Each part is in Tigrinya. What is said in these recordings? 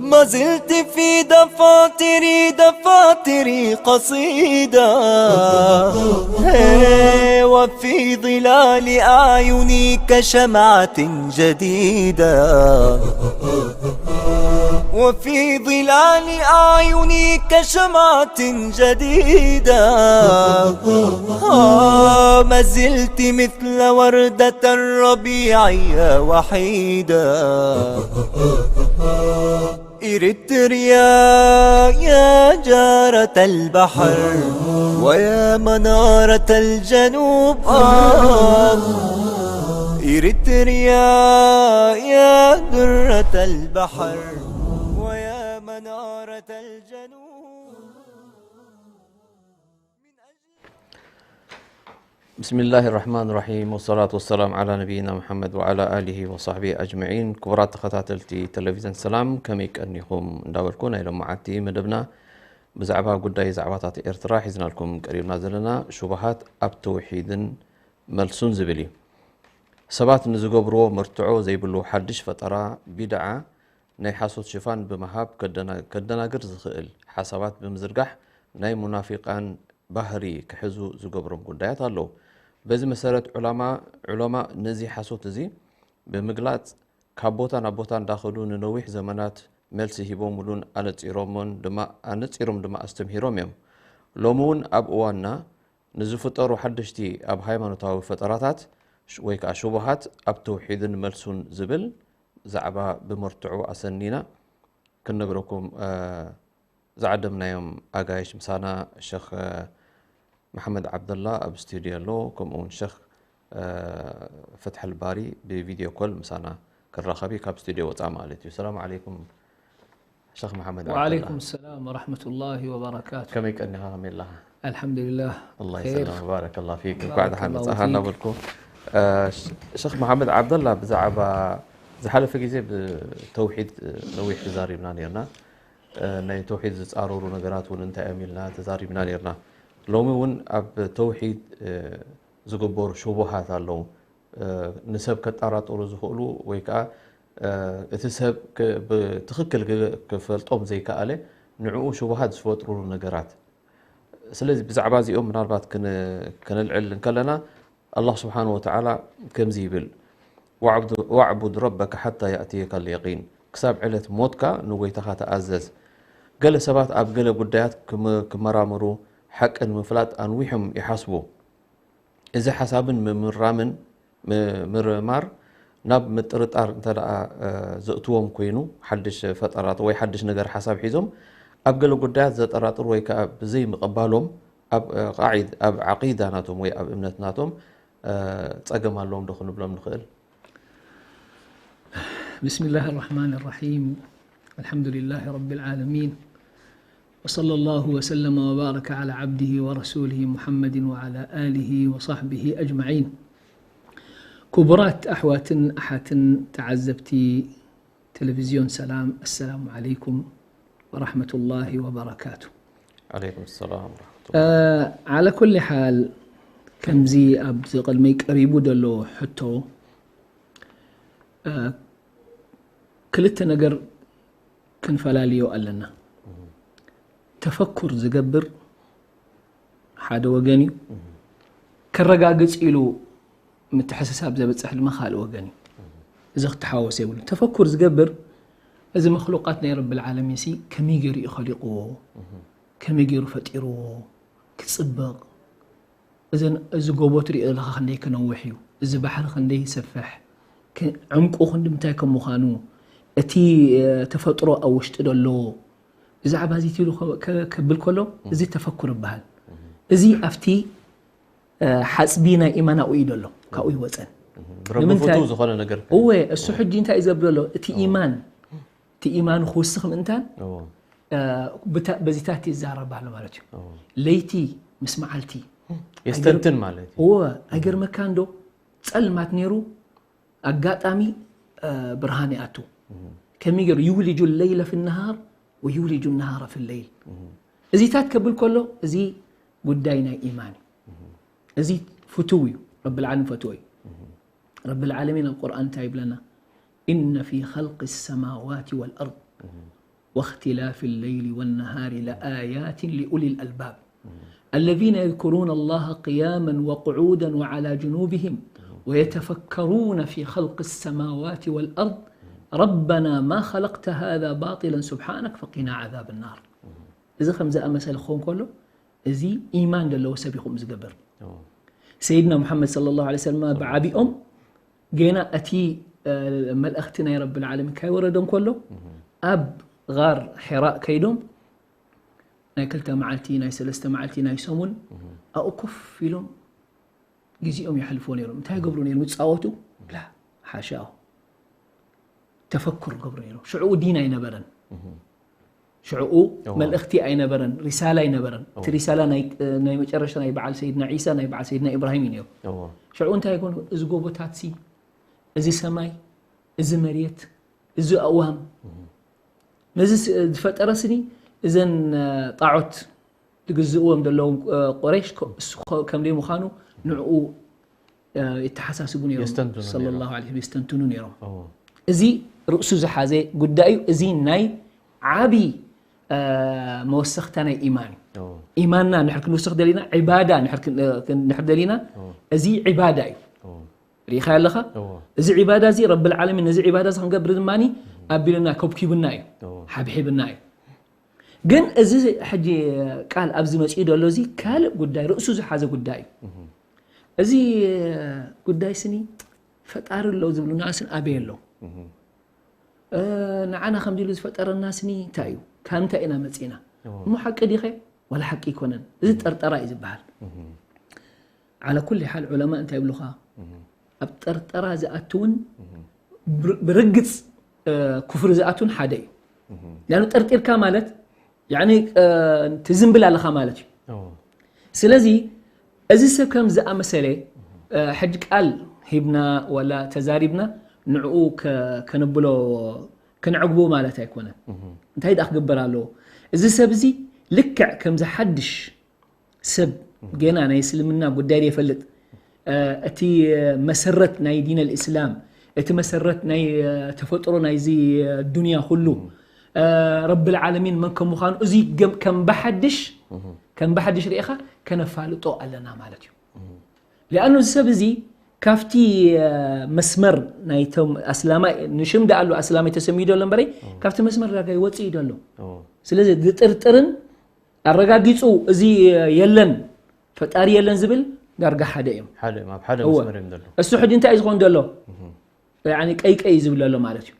ما زلت في دفاتري، دفاتري قصيدة. هي، وفي ظلال أعيني كشمعة جديدة. وفي ظلال أعيني كشمعة جديدة. آه، ما زلت مثل وردة الربيع يا وحيدة. إريتريا يا جارة البحر ويا منارة الجنوب، آه. إريتريا يا درة البحر ويا منارة الجنوب. بسم الله الرحمن الرحيم، والصلاة والسلام على نبينا محمد وعلى آله وصحبه أجمعين. ክቡራት ተኸታተልቲ ቴሌቪዝን ሰላም፣ ከመይ ቀኒኹም እንዳበልኩ፣ ናይ ሎማዓንቲ መደብና ብዛዕባ ጉዳይ ዛዕባታት ኤርትራ ሒዝናልኩም ቀሪብና ዘለና፣ ሽቡሃት ኣብ ተውሒድን መልሱን ዝብል እዩ። ሰባት ንዝገብርዎ መርትዖ ዘይብሉ ሓድሽ ፈጠራ፣ ቢድዓ፣ ናይ ሓሶት ሽፋን ብምሃብ ከደና-፣ ከደናግር ዝኽእል ሓሳባት ብምዝርጋሕ ናይ ሙናፊቃን ባህሪ ክሕዙ ዝገብሮም ጉዳያት ኣለዉ። በዚ መሰረት ዑላማ-፣ ዑለማእ ነዚ ሓሶት እዚ ብምግላጽ ካብ ቦታ ናብ ቦታ እንዳኸዱ ንነዊሕ ዘመናት መልሲ ሂቦምሉን ኣነጺሮሞን ድማ፣ ኣነጺሮም ድማ ኣስተምሂሮም እዮም። ሎሚ እውን ኣብ እዋንና ንዝፍጠሩ ሓደሽቲ ኣብ ሃይማኖታዊ ፈጠራታት ሽ-፣ ወይ ከኣ ሽቡሃት ኣብ ተውሒድን መልሱን ዝብል ዛዕባ ብመርትዖ ኣሰኒና ክንነግረኩም፣ እ፣ ዝዓደምናዮም ኣጋይሽ ምሳና ሸኽ፣ እ፣ መሓመድ ዓብደላ ኣብ ስቱድዮ ኣሎ፣ ከምኡ እውን ሸኽ፣ እ፣ ፈትሐል ባሪ ብቪድዮ ኮል ምሳና ክራኸብ እዩ፣ ካብ ስቱድዮ ወጻኢ ማለት እዩ። ሰላም ዓለይኩም ሸኽ መሓመድ ዓብደላ። ወዓለይኩም ሰላም ወራህመቱላሂ ወበረካቱ። ከመይ ቀኒኻ፣ ከመይ ኣለኻ? ኣልሓምዱሊላህ፣ ኣላህ ኸይር። ይሰላም፣ ባረከላህ ፊክ። እንኳዕ ደሓን ባረከላሁ መጻኻ ፊክ። እናበልኩ፣ እ፣ ሸኽ መሓመድ ዓብደላ፣ ብዛዕባ ዝሓለፈ ግዜ ብተውሒድ ነዊሕ ተዛሪብና ነርና። እ፣ ናይ ተውሒድ ዝጻረሩ ነገራት እውን እንታይ እዮም ኢልና ተዛሪብና ነርና። ሎሚ እውን ኣብ ተውሒድ፣ እ፣ ዝግበሩ ሽቡሃት ኣለዉ። እ፣ ንሰብ ከጠራጥሩ ዝኽእሉ ወይ ከኣ፣ እ፣ እቲ ሰብ ክ-፣ ብትኽክል ክ-፣ ክፈልጦም ዘይከኣለ ንዕኡ ሽቡሃት ዝፈጥሩሉ ነገራት። ስለዚ ብዛዕባ እዚኦም ምናልባት ክን-፣ ክነልዕል እንከለና፣ ኣላህ ስብሓን ወተዓላ ከምዚ ይብል፣ "ወዕብዱ-፣ ወዕቡድ ረበከ ሓታ ያእትየከ ልየቂን፣ ክሳብ ዕለት ሞትካ ንጎይታኻ ተኣዘዝ።" ገለ ሰባት ኣብ ገለ ጉዳያት ክም-፣ ክመራመሩ፣ ሓቂ ንምፍላጥ ኣንዊሖም ይሓስቡ። እዚ ሓሳብን ምምራምን ም-፣ ምርማር ናብ ምጥርጣር እንተ ደኣ፣ እ፣ ዘእትዎም ኮይኑ፣ ሓድሽ ፈጠራት ወይ ሓድሽ ነገር ሓሳብ ሒዞም ኣብ ገለ ጉዳያት ዘጠራጥር ወይ ከኣ ብዘይ ምቕባሎም ኣብ፣ እ፣ ቃዒድ-፣ ኣብ ዓቂዳ ናቶም ወይ ኣብ እምነት ናቶም፣ እ፣ ጸገም ኣለዎም ዶ ክንብሎም ንኽእል? بسم الله الرحمن الرحيم. الحمد لله رب العالمين. وصلى الله وسلم وبارك على عبده ورسوله محمد وعلى آله وصحبه أجمعين. ክቡራት ኣሕዋትን ኣሓትን ተዓዘብቲ ቴሌቪዝዮን ሰላም፣ ኣሰላሙ ዓለይኩም ወራህመቱላሂ ወበረካቱ። ዓለይኩም ሰላም ወራህመቱላህ። እ፣ ዓላ ኩሊ ሓል፣ ከምዚ ኣብዚ ቅድመይ ቀሪቡ ዘሎ ሕቶ፣ እ፣ ክልተ ነገር ክንፈላልዮ ኣለና። ተፈኩር ዝገብር ሓደ ወገን እዩ። ከረጋግጽ ኢሉ ምትሕስሳብ ዘብጽሕ ድማ ካልእ ወገን እዩ። እዚ ክተሓወስ የብሉ። ተፈኩር ዝገብር፣ እዚ መክሉቃት ናይ ረብል ዓለሚን ሲ ከመይ ገይሩ እዩ ኸሊቕዎ? ከመይ ገይሩ ፈጢርዎ? ክጽብቕ፣ እዘን፣ እዚ ጎቦ ትሪኦ ዘለኻ ክንደይ ክነውሕ እዩ፣ እዚ ባሕሪ ክንደይ ይሰፍሕ፣ ክ-፣ ዕምቁ ክንዲ ምንታይ ከም ምዃኑ፣ እቲ፣ እ፣ ተፈጥሮ ኣብ ውሽጢ ዘሎ፣ ብዛዕባ እዚ ኢሉ ከ-፣ ከ-፣ ከብል ከሎ፣ እዚ ተፈኩር ይበሃል። እዚ ኣብቲ፣ እ፣ ሓጽቢ ናይ ኢማን ኣብኡ እዩ ዘሎ፣ ካብኡ ይወጸን። ብረቢ ንምንታይ? ፍቱው ዝኾነ ነገር ከ-፣ እወ፣ እሱ ሕጂ እንታይ እዩ ዘብል ዘሎ? እቲ ኢማን፣ እቲ ኢማኑ ክውስኽ ምእንታን፣ እዎ። እ፣ ብታ-፣ በዚታት ይዛረብ ኣሎ ማለት እዩ። እዎ። ለይቲ ምስ መዓልቲ። የስተንትን ማለት እዩ። እዎ፣ ኣይገርመካን ዶ? ጸልማት ነይሩ ኣጋጣሚ ብርሃን ይኣቱ ከመይ ገይሩ يولج الليل في النهار ويولج النهار في الليل እዚታት ከብል ከሎ እዚ ጉዳይ ናይ ኢማን እዩ እዚ ፍትው እዩ ረብል ዓለም ፈትዎ እዩ ረብል ዓለሚን ኣብ ቁርኣን እንታይ ይብለና إن في خلق السماوات والأرض واختلاف الليل والنهار لآيات لأولي الألباب الذين يذكرون الله قياما وقعودا وعلى جنوبهم ويتفكرون في خلق السماوات والأرض ربنا ما خلقت هذا باطلا سبحانك فقنا عذاب النار እዚ ከም ዝኣመሰለ ክኸውን ከሎ እዚ ኢማን ዘለዎ ሰብ ይኹም ዝገብር ሰይድና ሙሓመድ صلى الله عليه وسلم ብዓቢኦም ገና እቲ መልእኽቲ ናይ ረብል ዓለሚን ካይወረደ እንከሎ ኣብ ጋር ሒራእ ከይዶም ናይ ክልተ መዓልቲ ናይ ሰለስተ መዓልቲ ናይ ሰሙን ኣብኡ ኮፍ ኢሎም ግዜኦም የሕልፍዎ ነይሮም እንታይ ይገብሩ ነይሮም ይፃወቱ ላ ሓሻ ተፈኩር ገብሩ ነይሮም ሽዕኡ ዲን ኣይነበረን ሽዕኡ መልእኽቲ ኣይነበረን ሪሳላ ኣይነበረን እቲ ሪሳላ ናይ መጨረሻ ናይ በዓል ሰይድና ዒሳ ናይ በዓል ሰይድና ኢብራሂም እዩ ነይሩ ሽዕኡ እንታይ ይኮኑ እዚ ጎቦታት ሲ እዚ ሰማይ እዚ መሬት እዚ ኣእዋም ነዚ ዝፈጠረ ስኒ እዘን ጣዖት ዝግዝእዎም ዘለዉ ቁረይሽ ከምደይ ምዃኑ ንዕኡ የተሓሳስቡ ነይሮም የስተንትኑ ነይሮም። ሰለላሁ ዐለይሂ ወሰለም የስተንትኑ ነይሮም። እዎ። እዚ ርእሱ ዝሓዘ ጉዳይ እዩ። እዚ ናይ ዓቢ መወሰኽታ ናይ ኢማን እዩ። እዎ። ኢማንና ንድሕር ክንውስኽ ደሊና፣ ዒባዳ ንድሕር ክን- ክን- ንድሕር ደሊና፣ እዎ። እዚ ዒባዳ እዩ። እዎ። ርኢኻ ኣለኻ? እዎ። እዚ ዒባዳ እዚ ረብል ዓለሚን ነዚ ዒባዳ እዚ ክንገብር ድማ ኣቢሉና ከብኪቡና እዩ። እዎ። ሓብሒብና እዩ። ግን እዚ ሕጂ ቃል ኣብዚ መጺኡ ዘሎ እዚ ካልእ ጉዳይ ርእሱ ዝሓዘ ጉዳይ እዩ። እዚ ጉዳይ ስኒ ፈጣሪ ኣሎ ዝብሉና ስን ኣበይ ኣሎ ንዓና ከምዚ ኢሉ ዝፈጠረና ስኒ እንታይ እዩ ካብ እንታይ ኢና መፂና እሞ ሓቂ ዲኸ ዋላ ሓቂ ይኮነን እዚ ጠርጠራ እዩ ዝበሃል ዓላ ኩል ሓል ዑለማ እንታይ ይብሉኻ ኣብ ጠርጠራ ዝኣትውን ብርግፅ ኩፍሪ ዝኣትውን ሓደ እዩ ያን ጠርጢርካ ማለት ትዝንብል ኣለኻ ማለት እዩ ስለዚ እዚ ሰብ ከም ዝኣመሰለ ሕጂ ቃል ሂብና ወላ ተዛሪብና ንዕኡ ከነብሎ ከነዕግቦ ማለት ኣይኮነን እንታይ ደኣ ክግበር ኣለዎ እዚ ሰብ እዚ ልክዕ ከምዚ ሓድሽ ሰብ ገና ናይ እስልምና ጉዳይ ዘይፈልጥ እቲ መሰረት ናይ ዲን ኣልእስላም እቲ መሰረት ናይ ተፈጥሮ ናይዚ ዱንያ ኩሉ ረብል ዓለሚን መን ከም ምዃኑ እዚ ከም ብሓድሽ ከም ብሓድሽ ርኢኻ ከነፋልጦ ኣለና ማለት እዩ ሊኣኑ እዚ ሰብ እዚ ካብቲ መስመር ናይቶም ኣስላማይ ንሽም ደኣሉ ኣስላማይ ተሰሚዩ ደሎ እምበረይ ካብቲ መስመር ዳጋ ይወፅእ እዩ ደሎ ስለዚ ዝጥርጥርን ኣረጋጊፁ እዚ የለን ፈጣሪ የለን ዝብል ዳርጋ ሓደ እዮም ሓደ እዮም ኣብ ሓደ እወ። መስመር እዮም ዘለዉ እሱ ሕጂ እንታይ እዩ ዝኾን ዘሎ ያኒ ቀይ ቀይ እዩ ዝብል ዘሎ ማለት እዩ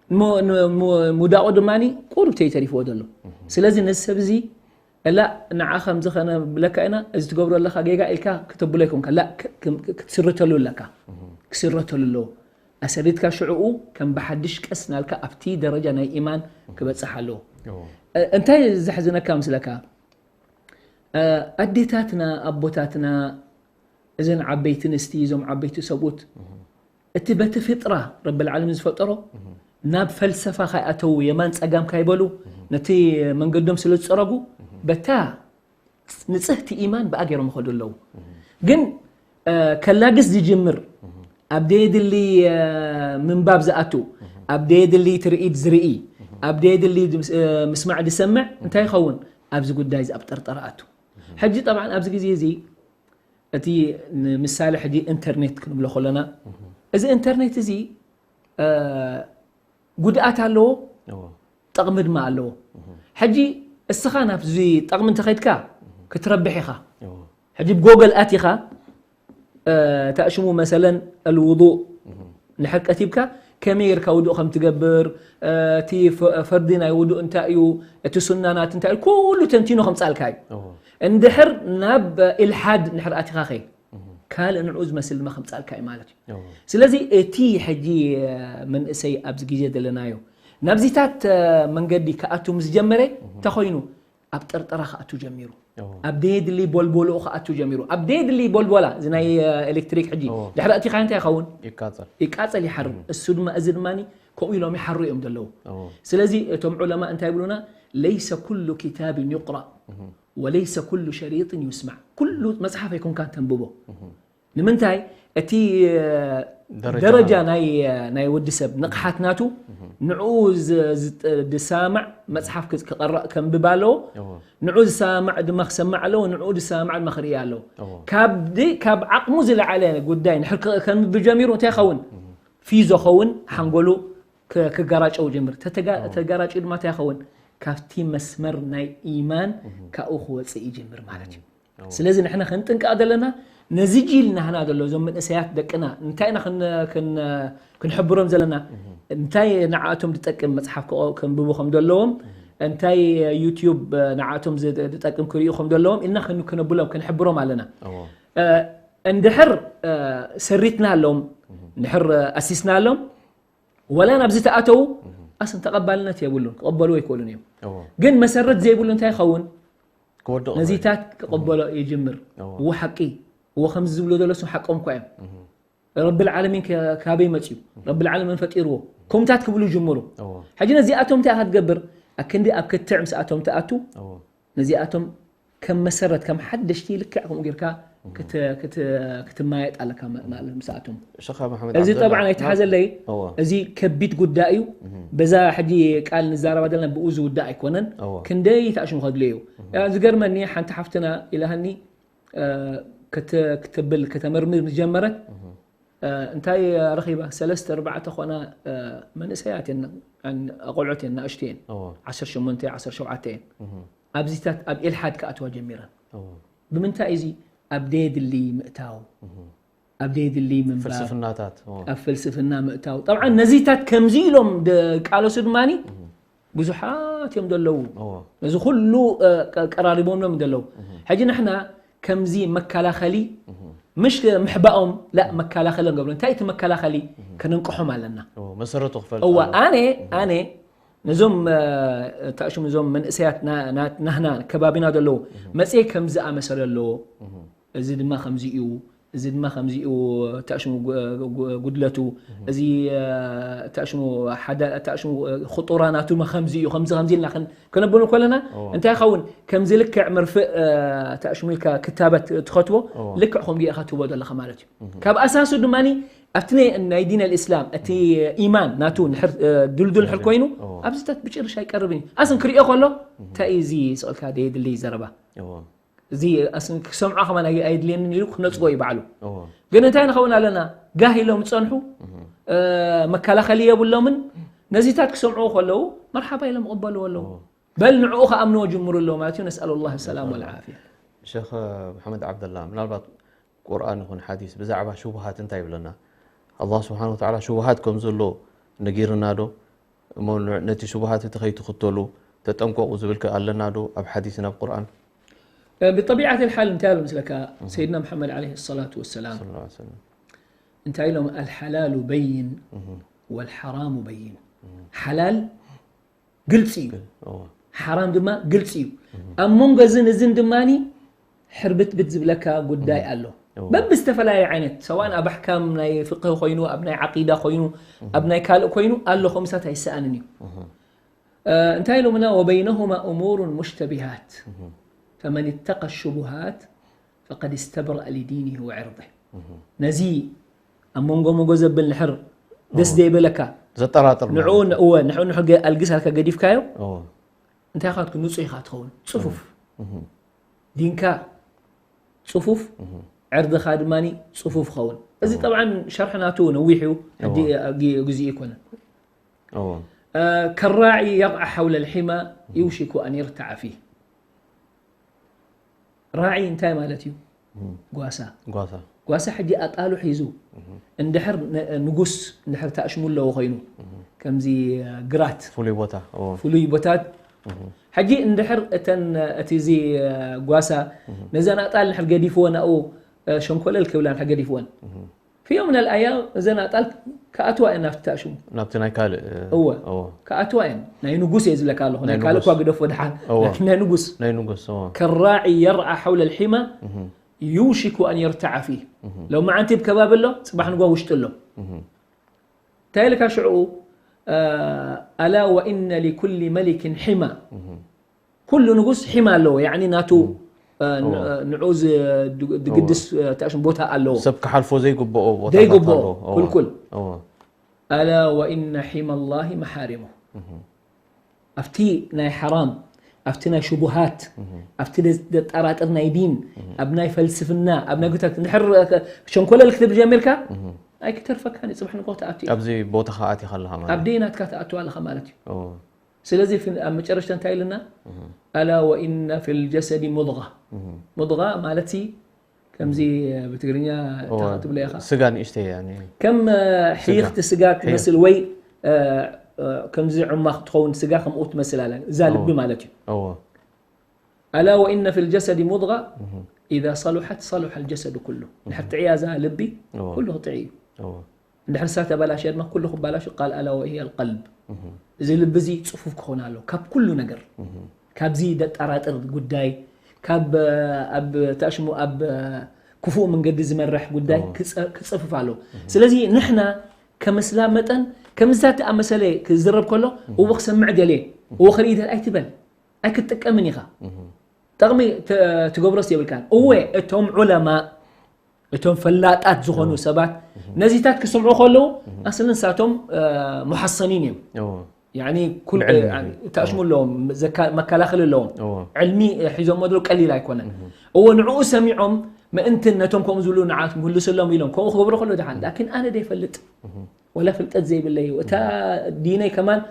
እሞ ን- ሙ- ሙዳቑ ድማ ቁሩብ ተይተሪፍዎ ዘሎ ስለዚ ነዚ ሰብ እዚ እላ ንዓ ከምዚ ከነብለካ ኢና እዚ ትገብሮ ኣለካ ጌጋ ኢልካ ክተብሎ ይኮንካ ላ ክ- ክ- ክትስርተሉ ኣለካ ክስረተሉ ኣለዎ ኣሰሪትካ ሽዕኡ ከም ብሓድሽ ቀስ ናልካ ኣብቲ ደረጃ ናይ ኢማን ክበፅሕ ኣለዎ እዎ። እ- እንታይ ዘሕዝነካ ምስለካ ኣዴታትና ኣቦታትና እዘን ዓበይቲ ንስቲ እዞም ዓበይቲ ሰብኡት እቲ በቲ ፍጥራ ረብል ዓለሚን ዝፈጠሮ ናብ ፈልሰፋ ካይኣተዉ የማን ጸጋም ካይበሉ ነቲ መንገዶም ስለ ዝጸረጉ በታ ንጽህቲ ኢማን ብኣ ገይሮም ይኸዱ ኣለዉ ግን ከላግስ ዝጅምር ኣብ ደየድሊ ምንባብ ዝኣቱ ኣብ ደየድሊ ትርኢት ዝርኢ ኣብ ደየድሊ ምስማዕ ዝሰምዕ እንታይ ይኸውን ኣብዚ ጉዳይ እዚ ኣብ ጠርጠራ ኣቱ ሕጂ ጠብዓን ኣብዚ ግዜ እዚ እቲ ንምሳሌ ሕጂ ኢንተርኔት ክንብሎ ከለና እዚ ኢንተርኔት እዚ ጉድኣት ኣለዎ ጠቕሚ ድማ ኣለዎ ሕጂ እስኻ ናብዚ ጠቕሚ እንተኸድካ ክትረብሕ ኢኻ ሕጂ ብጎገል ኣቲኻ ታእሽሙ መሰለን ኣልውዱእ ንድሕር ቀቲብካ ከመይ ጌርካ ውዱእ ከም ትገብር እቲ ፈርዲ ናይ ውዱእ እንታይ እዩ እቲ ሱናናት እንታይ እዩ ኩሉ ተንቲኑ ከምፃልካ እዩ እንድሕር ናብ ኢልሓድ እንድሕር ኣቲኻ ኸ ካልእ ንዕኡ ዝመስል ድማ ከምፃልካ እዩ ማለት እዩ ስለዚ እቲ ሕጂ መንእሰይ ኣብዚ ግዜ ዘለናዮ ናብዚታት መንገዲ ክኣቱ ምስ ጀመረ ተኾይኑ ኣብ ጠርጠራ ክኣቱ ጀሚሩ። ኣብ ደየድሊ ቦልቦሎኡ ክኣቱ ጀሚሩ። ኣብ ደየድሊ ቦልቦላ፣ እዚ ናይ ኤሌክትሪክ ሕጂ ድሕሪ ኣእቲኻ እንታይ ይኸውን? ይቃጸል ይሓርም። እሱ ድማ፣ እዚ ድማ ከምኡ ኢሎም ይሓሩ እዮም ዘለዉ። ስለዚ እቶም ዑለማ እንታይ ይብሉና? ለይሰ ኩሉ ኪታብን ዩቅራእ ወለይሰ ኩሉ ሸሪጥን ዩስማዕ። ኩሉ መጽሓፍ ኣይኮንካን ተንብቦ። ንምንታይ? እቲ ደረጃ ናይ ወዲ ሰብ ንቕሓት ናቱ ንዕኡ ዝሰማዕ መጽሓፍ ክቐረእ ከንብብ ኣለዎ። ንዑ ዝሰማዕ ድማ ክሰማዕ ኣለዎ። ንዑ ዝሰማዕ ድማ ክርኢ ኣለዎ። ካብ ዓቕሙ ዝለዓለ ጉዳይ ንድሕር ከንብብ ጀሚሩ እንታይ ይኸውን? ፊዞ ኸውን፣ ሓንጎሉ ክጋራጨው ጀምር። ተጋራጭ ድማ እንታይ ይኸውን? ካብቲ መስመር ናይ ኢማን ካብኡ ክወፅእ ይጀምር ማለት እዩ። ስለዚ ንሕና ክንጥንቀቕ ዘለና ነዚ ጂል ናህና ዘሎ እዞም መንእሰያት ደቅና እንታይ ኢና ክንሕብሮም ዘለና? እንታይ ንዓኣቶም ዝጠቅም መጽሓፍ ከንብቡ ከም ዘለዎም፣ እንታይ ዩቲዩብ ንዓኣቶም ዝጠቅም ክርእዩ ከም ዘለዎም ኢልና ክነብሎም ክንሕብሮም ኣለና። እንድሕር ሰሪትና ኣሎም፣ እንድሕር ኣሲስና ኣሎም፣ ወላ ናብዚ ተኣተዉ ኣስን ተቐባልነት የብሉን፣ ክቐበሉ ኣይክእሉን እዮም። ግን መሰረት ዘይብሉ እንታይ ይኸውን? ነዚታት ክቐበሎ ይጅምር። እዎ ሓቂ፣ እዎ ከምዚ ዝብሉ ዘሎ ሓቆም እኳ እዮም። ረብል ዓለሚን ካበይ መፅዩ? ረብል ዓለሚን ፈጢርዎ። ከምታት ክብሉ ይጅምሩ። ሕጂ ነዚኣቶም እንታይ ኢኻ ትገብር? ኣክንዲ ኣብ ክትዕ ምስኣቶም ትኣቱ፣ ነዚኣቶም ከም መሰረት፣ ከም ሓደሽቲ ልክዕ ከምኡ ጌርካ ክትማየጥ ኣለካ ማለት ምስኣቶም። እዚ ጠብዓን ኣይተሓዘለይ፣ እዚ ከቢድ ጉዳይ እዩ። በዛ ሕጂ ቃል ንዛረባ ዘለና ብኡ ዝውዳእ ኣይኮነን። ክንደይ ተኣሽሙ ከድልዮ እዩ። ዝገርመኒ ሓንቲ ሓፍትና ኢላሃኒ ክትብል ከተመርምር ዝጀመረት እንታይ ረኺባ፣ ሰለስተ ኣርባዕተ ኮና መንእሰያት እየን፣ ኣቆልዑት እየን፣ ንኣሽቱ እየን፣ ዓሰርተ ሸሞንተ ዓሰርተ ሸውዓተ እየን። ኣብዚታት ኣብ ኢልሓድ ክኣትዋ ጀሚረን። ብምንታይ እዚ ኣብ ደየድሊ ምእታው፣ ኣብ ደየድሊ ምንባብ፣ ፍልስፍናታት፣ ኣብ ፍልስፍና ምእታው። ጠብዓን ነዚታት ከምዚ ኢሎም ደቃለሱ ድማኒ ብዙሓት እዮም ዘለዉ። ነዚ ኩሉ ቀራሪቦምሎም ዘለዉ። ሕጂ ንሕና ከምዚ መከላኸሊ ምሽ ምሕባኦም ላ መከላኸሊ ንገብሩ። እንታይ እቲ መከላኸሊ? ከነንቅሖም ኣለና። መሰረቱ ክፈልጥ እዋ ኣለዎ። ኣነ ኣነ ነዞም ተኣሽሙ እዞም መንእሰያት ናህና ከባቢና ዘለዉ መፅየ ከምዚ ኣመሰለ ኣለዎ። እዚ ድማ ከምዚ እዩ፣ እዚ ድማ ከምዚ እዩ ተኣሽሙ ጉድለቱ፣ እዚ ተኣሽሙ ሓደ ተኣሽሙ ክጡራ ናቱ ድማ ከምዚ እዩ፣ ከምዚ ከምዚ ኢልና ከነብሎ ከለና እንታይ ይኸውን? ከምዚ ልክዕ መርፍእ ተኣሽሙ ኢልካ ክታበት ትኸትቦ ልክዕ ከምኡ ኢኻ ትህቦ ዘለኻ ማለት እዩ። ካብ ኣሳሱ ድማ ኣብቲ ናይ ዲን ኣልእስላም እቲ ኢማን ናቱ ድልዱል ሕር ኮይኑ ኣብዚታት ብጭርሽ ኣይቀርብን እዩ። ኣስን ክሪኦ ከሎ እንታይ እዩ እዚ ስቕልካ ደየድሊ ዘረባ እዚ ክሰምዖ ከማን ኣየድልየንን ኢሉ ክነፅጎ እዩ ባዕሉ። ግን እንታይ ንኸውን ኣለና? ጋህ ኢሎም ዝፀንሑ መከላኸሊ የብሎምን። ነዚታት ክሰምዕዎ ከለዉ መርሓባ ኢሎም ይቕበልዎ ኣለዉ። በል ንዕኡ ከኣምንዎ ጅምሩ ኣለዉ ማለት እዩ። ነስኣሉ ላህ ሰላም ወልዓፍያ። ሸኽ መሓመድ ዓብደላ፣ ምናልባት ቁርኣን ይኹን ሓዲስ ብዛዕባ ሽቡሃት እንታይ ይብለና? ኣላህ ስብሓን ወተዓላ ሽቡሃት ከም ዘሎ ነጊርና ዶ? እሞ ነቲ ሽቡሃት እቲ ከይትኽተሉ ተጠንቀቑ ዝብል ከ ኣለና ዶ ኣብ ሓዲስ ናብ ቁርኣን? ብጠቢዓት ልሓል እንታይ ኣሎ ምስለካ? ሰይድና መሓመድ ዓለይሂ ሰላቱ ወሰላም እንታይ ኢሎም? ኣልሓላሉ በይን ወልሓራሙ በይን። ሓላል ግልፂ እዩ፣ ሓራም ድማ ግልፂ እዩ። ኣብ መንጎ እዝን እዝን ድማ ሕርብትብት ዝብለካ ጉዳይ ኣሎ። በብዝተፈላለየ ዓይነት ሰዋን ኣብ ኣሕካም ናይ ፍቅህ ኮይኑ ኣብ ናይ ዓቂዳ ኮይኑ ኣብ ናይ ካልእ ኮይኑ ኣሎ ከምሳት ኣይሰኣንን እዩ። እንታይ ኢሎምና? ወበይነሁማ እሙሩን ሙሽተቢሃት ፈመን ተቀ ሽቡሃት ፈቀድ ስተብረአ ሊዲኒህ ወዕርድህ። ነዚ ኣብ መንጎ መንጎ ዘብል ንሕር ደስ ዘይበለካ ዘጠራጥር ንዑ ንእወ ንሕር ኣልግስ ኣልካ ገዲፍካዮ እንታይ ኢኻ ንፁህ ኢኻ ትኸውን። ፅፉፍ ዲንካ ፅፉፍ ዕርድኻ ድማ ፅፉፍ ኸውን። እዚ ጠብዓን ሸርሒ ናቱ ነዊሕ እዩ። ሕጂ ግዜ ይኮነን። ከራዒ የቕዓ ሓውለ ልሒማ ዩሽኩ ኣን ይርታዓ ፊህ። ራዒ እንታይ ማለት እዩ? ጓሳ። ጓሳ ሕጂ ኣጣሉ ሒዙ እንድሕር ንጉስ እንድሕር ተኣሽሙ ኣለዎ ኮይኑ ከምዚ ግራት ፍሉይ ቦታ ፍሉይ ቦታት ሕጂ እንድሕር እተን እቲ እዚ ጓሳ ነዘን ኣጣል እንድሕር ገዲፍዎ ናኡ ሸንኮለል ክብላ እንድሕር ገዲፍወን في يوم من الأيام እዘን ኣጣል ክኣትዋ እየን ናብቲ ታሽሙ። ናብቲ ናይ ካልእ እወ እዎ ክኣትዋ እየን። ናይ ንጉስ እየ ዝብለካ ኣለኹ። ናይ ናይ ካልእ ንጉስ። እኳ ግደፎ ድሓን እወ። ናይ ንጉስ ናይ ንጉስ እዎ كالراعي يرعى حول الحمى يوشك أن يرتع فيه. ሎማዓንቲ ኣብ ከባቢ ኣሎ፣ ፅባሕ ንጓ ውሽጢ ኣሎ። እንታይ ኢልካ ሽዑ? ألا وإن لكل ملك حمى. ኩሉ ንጉስ ሒማ ኣለዎ። ያኒ ናቱ ንዑ ዝግድስ ታሽም ቦታ ኣለዎ። ሰብ ክሓልፎ ዘይግብኦ ቦታ ዘይግብኦ ኣለዎ። እዎ። ኩልኩል። እዎ። ألا وإن حمى الله محارمه. ኣብቲ ናይ ሓራም፣ ኣብቲ ናይ ሽቡሃት፣ ኣብቲ ደስ- ደጠራጥር ናይ ዲን፣ ኣብ ናይ ፈልስፍና፣ ኣብ ናይ ጉታት እንድሕር ሸንኮለል ክትብል ጀሚርካ ኣይክተርፈካን እዩ። ፅባሕ ንግሆ ትኣቱ እዩ። ኣብዚ ቦታ ከኣቲ ከለኻ ማለት ኣብ ደይ ናትካ ትኣቱ ኣለኻ ማለት እዩ። እዎ። ስለዚ ፍ- ኣብ መጨረሽታ እንታይ ኢልና? ألا وإن في الجسد مضغة. مضغة ማለት ሲ ከምዚ ብትግርኛ እዎ። ትብሎ ኢኻ ስጋ ንእሽተይ ያኒ ከም ሕይኽቲ ስጋ ትመስል ወይ ከምዚ ዕማኽ ትኸውን ስጋ ከምኡ ትመስል ኣላ እዛ ልቢ ማለት እዩ። እዎ ألا وإن في الجسد مضغة إذا صلحت صلح الجسد كله. እንድሕር ጥዕያ እዛ ልቢ እዎ። ኩሉ ክጥዒ እዩ። እዎ እንድሕር ንሳ ተበላሸ ድማ ኩሉ ክበላሹ ቃል ألا وهي القلب። እዚ ልቢ እዚ ፅፉፍ ክኾን ኣሎ ካብ ኩሉ ነገር፣ ካብዚ ደጠራጥር ጉዳይ፣ ካብ ኣብ ተሽሙ ኣብ ክፉእ መንገዲ ዝመርሕ ጉዳይ ክፀ- ክፀፍፍ ኣሎ። ስለዚ ንሕና ከም እስላም መጠን ከምዚታት ዝኣመሰለ ክዝረብ ከሎ እዎ ክሰምዕ ደልየ እዎ ክርኢ ደል ኣይትበል። ኣይክትጥቀምን ኢኻ። ጠቕሚ ተ- ትገብሮስ የብልካን። እወ እቶም ዑለማ እቶም ፈላጣት ዝኾኑ ሰባት ነዚታት ክስምዑ ከለዉ ኣስሊ ንሳቶም ሙሓሰኒን እዮም። እዎ ያኒ ኩል ብዕልሚ። ተሽሙ ኣለዎም፣ ዘካ- መከላኸሊ ኣለዎም። እዎ ዕልሚ ሒዞም መድሮ ቀሊል ኣይኮነን። እዎ ንዕኡ ሰሚዖም ምእንትን ነቶም ከምኡ ዝብሉ ንዓት ምህልስሎም ኢሎም ከምኡ ክገብሩ ከሎ ድሓን ላኪን ኣነ ደይፈልጥ ወላ ፍልጠት ዘይብለይ እዩ። እታ ዲነይ ከማን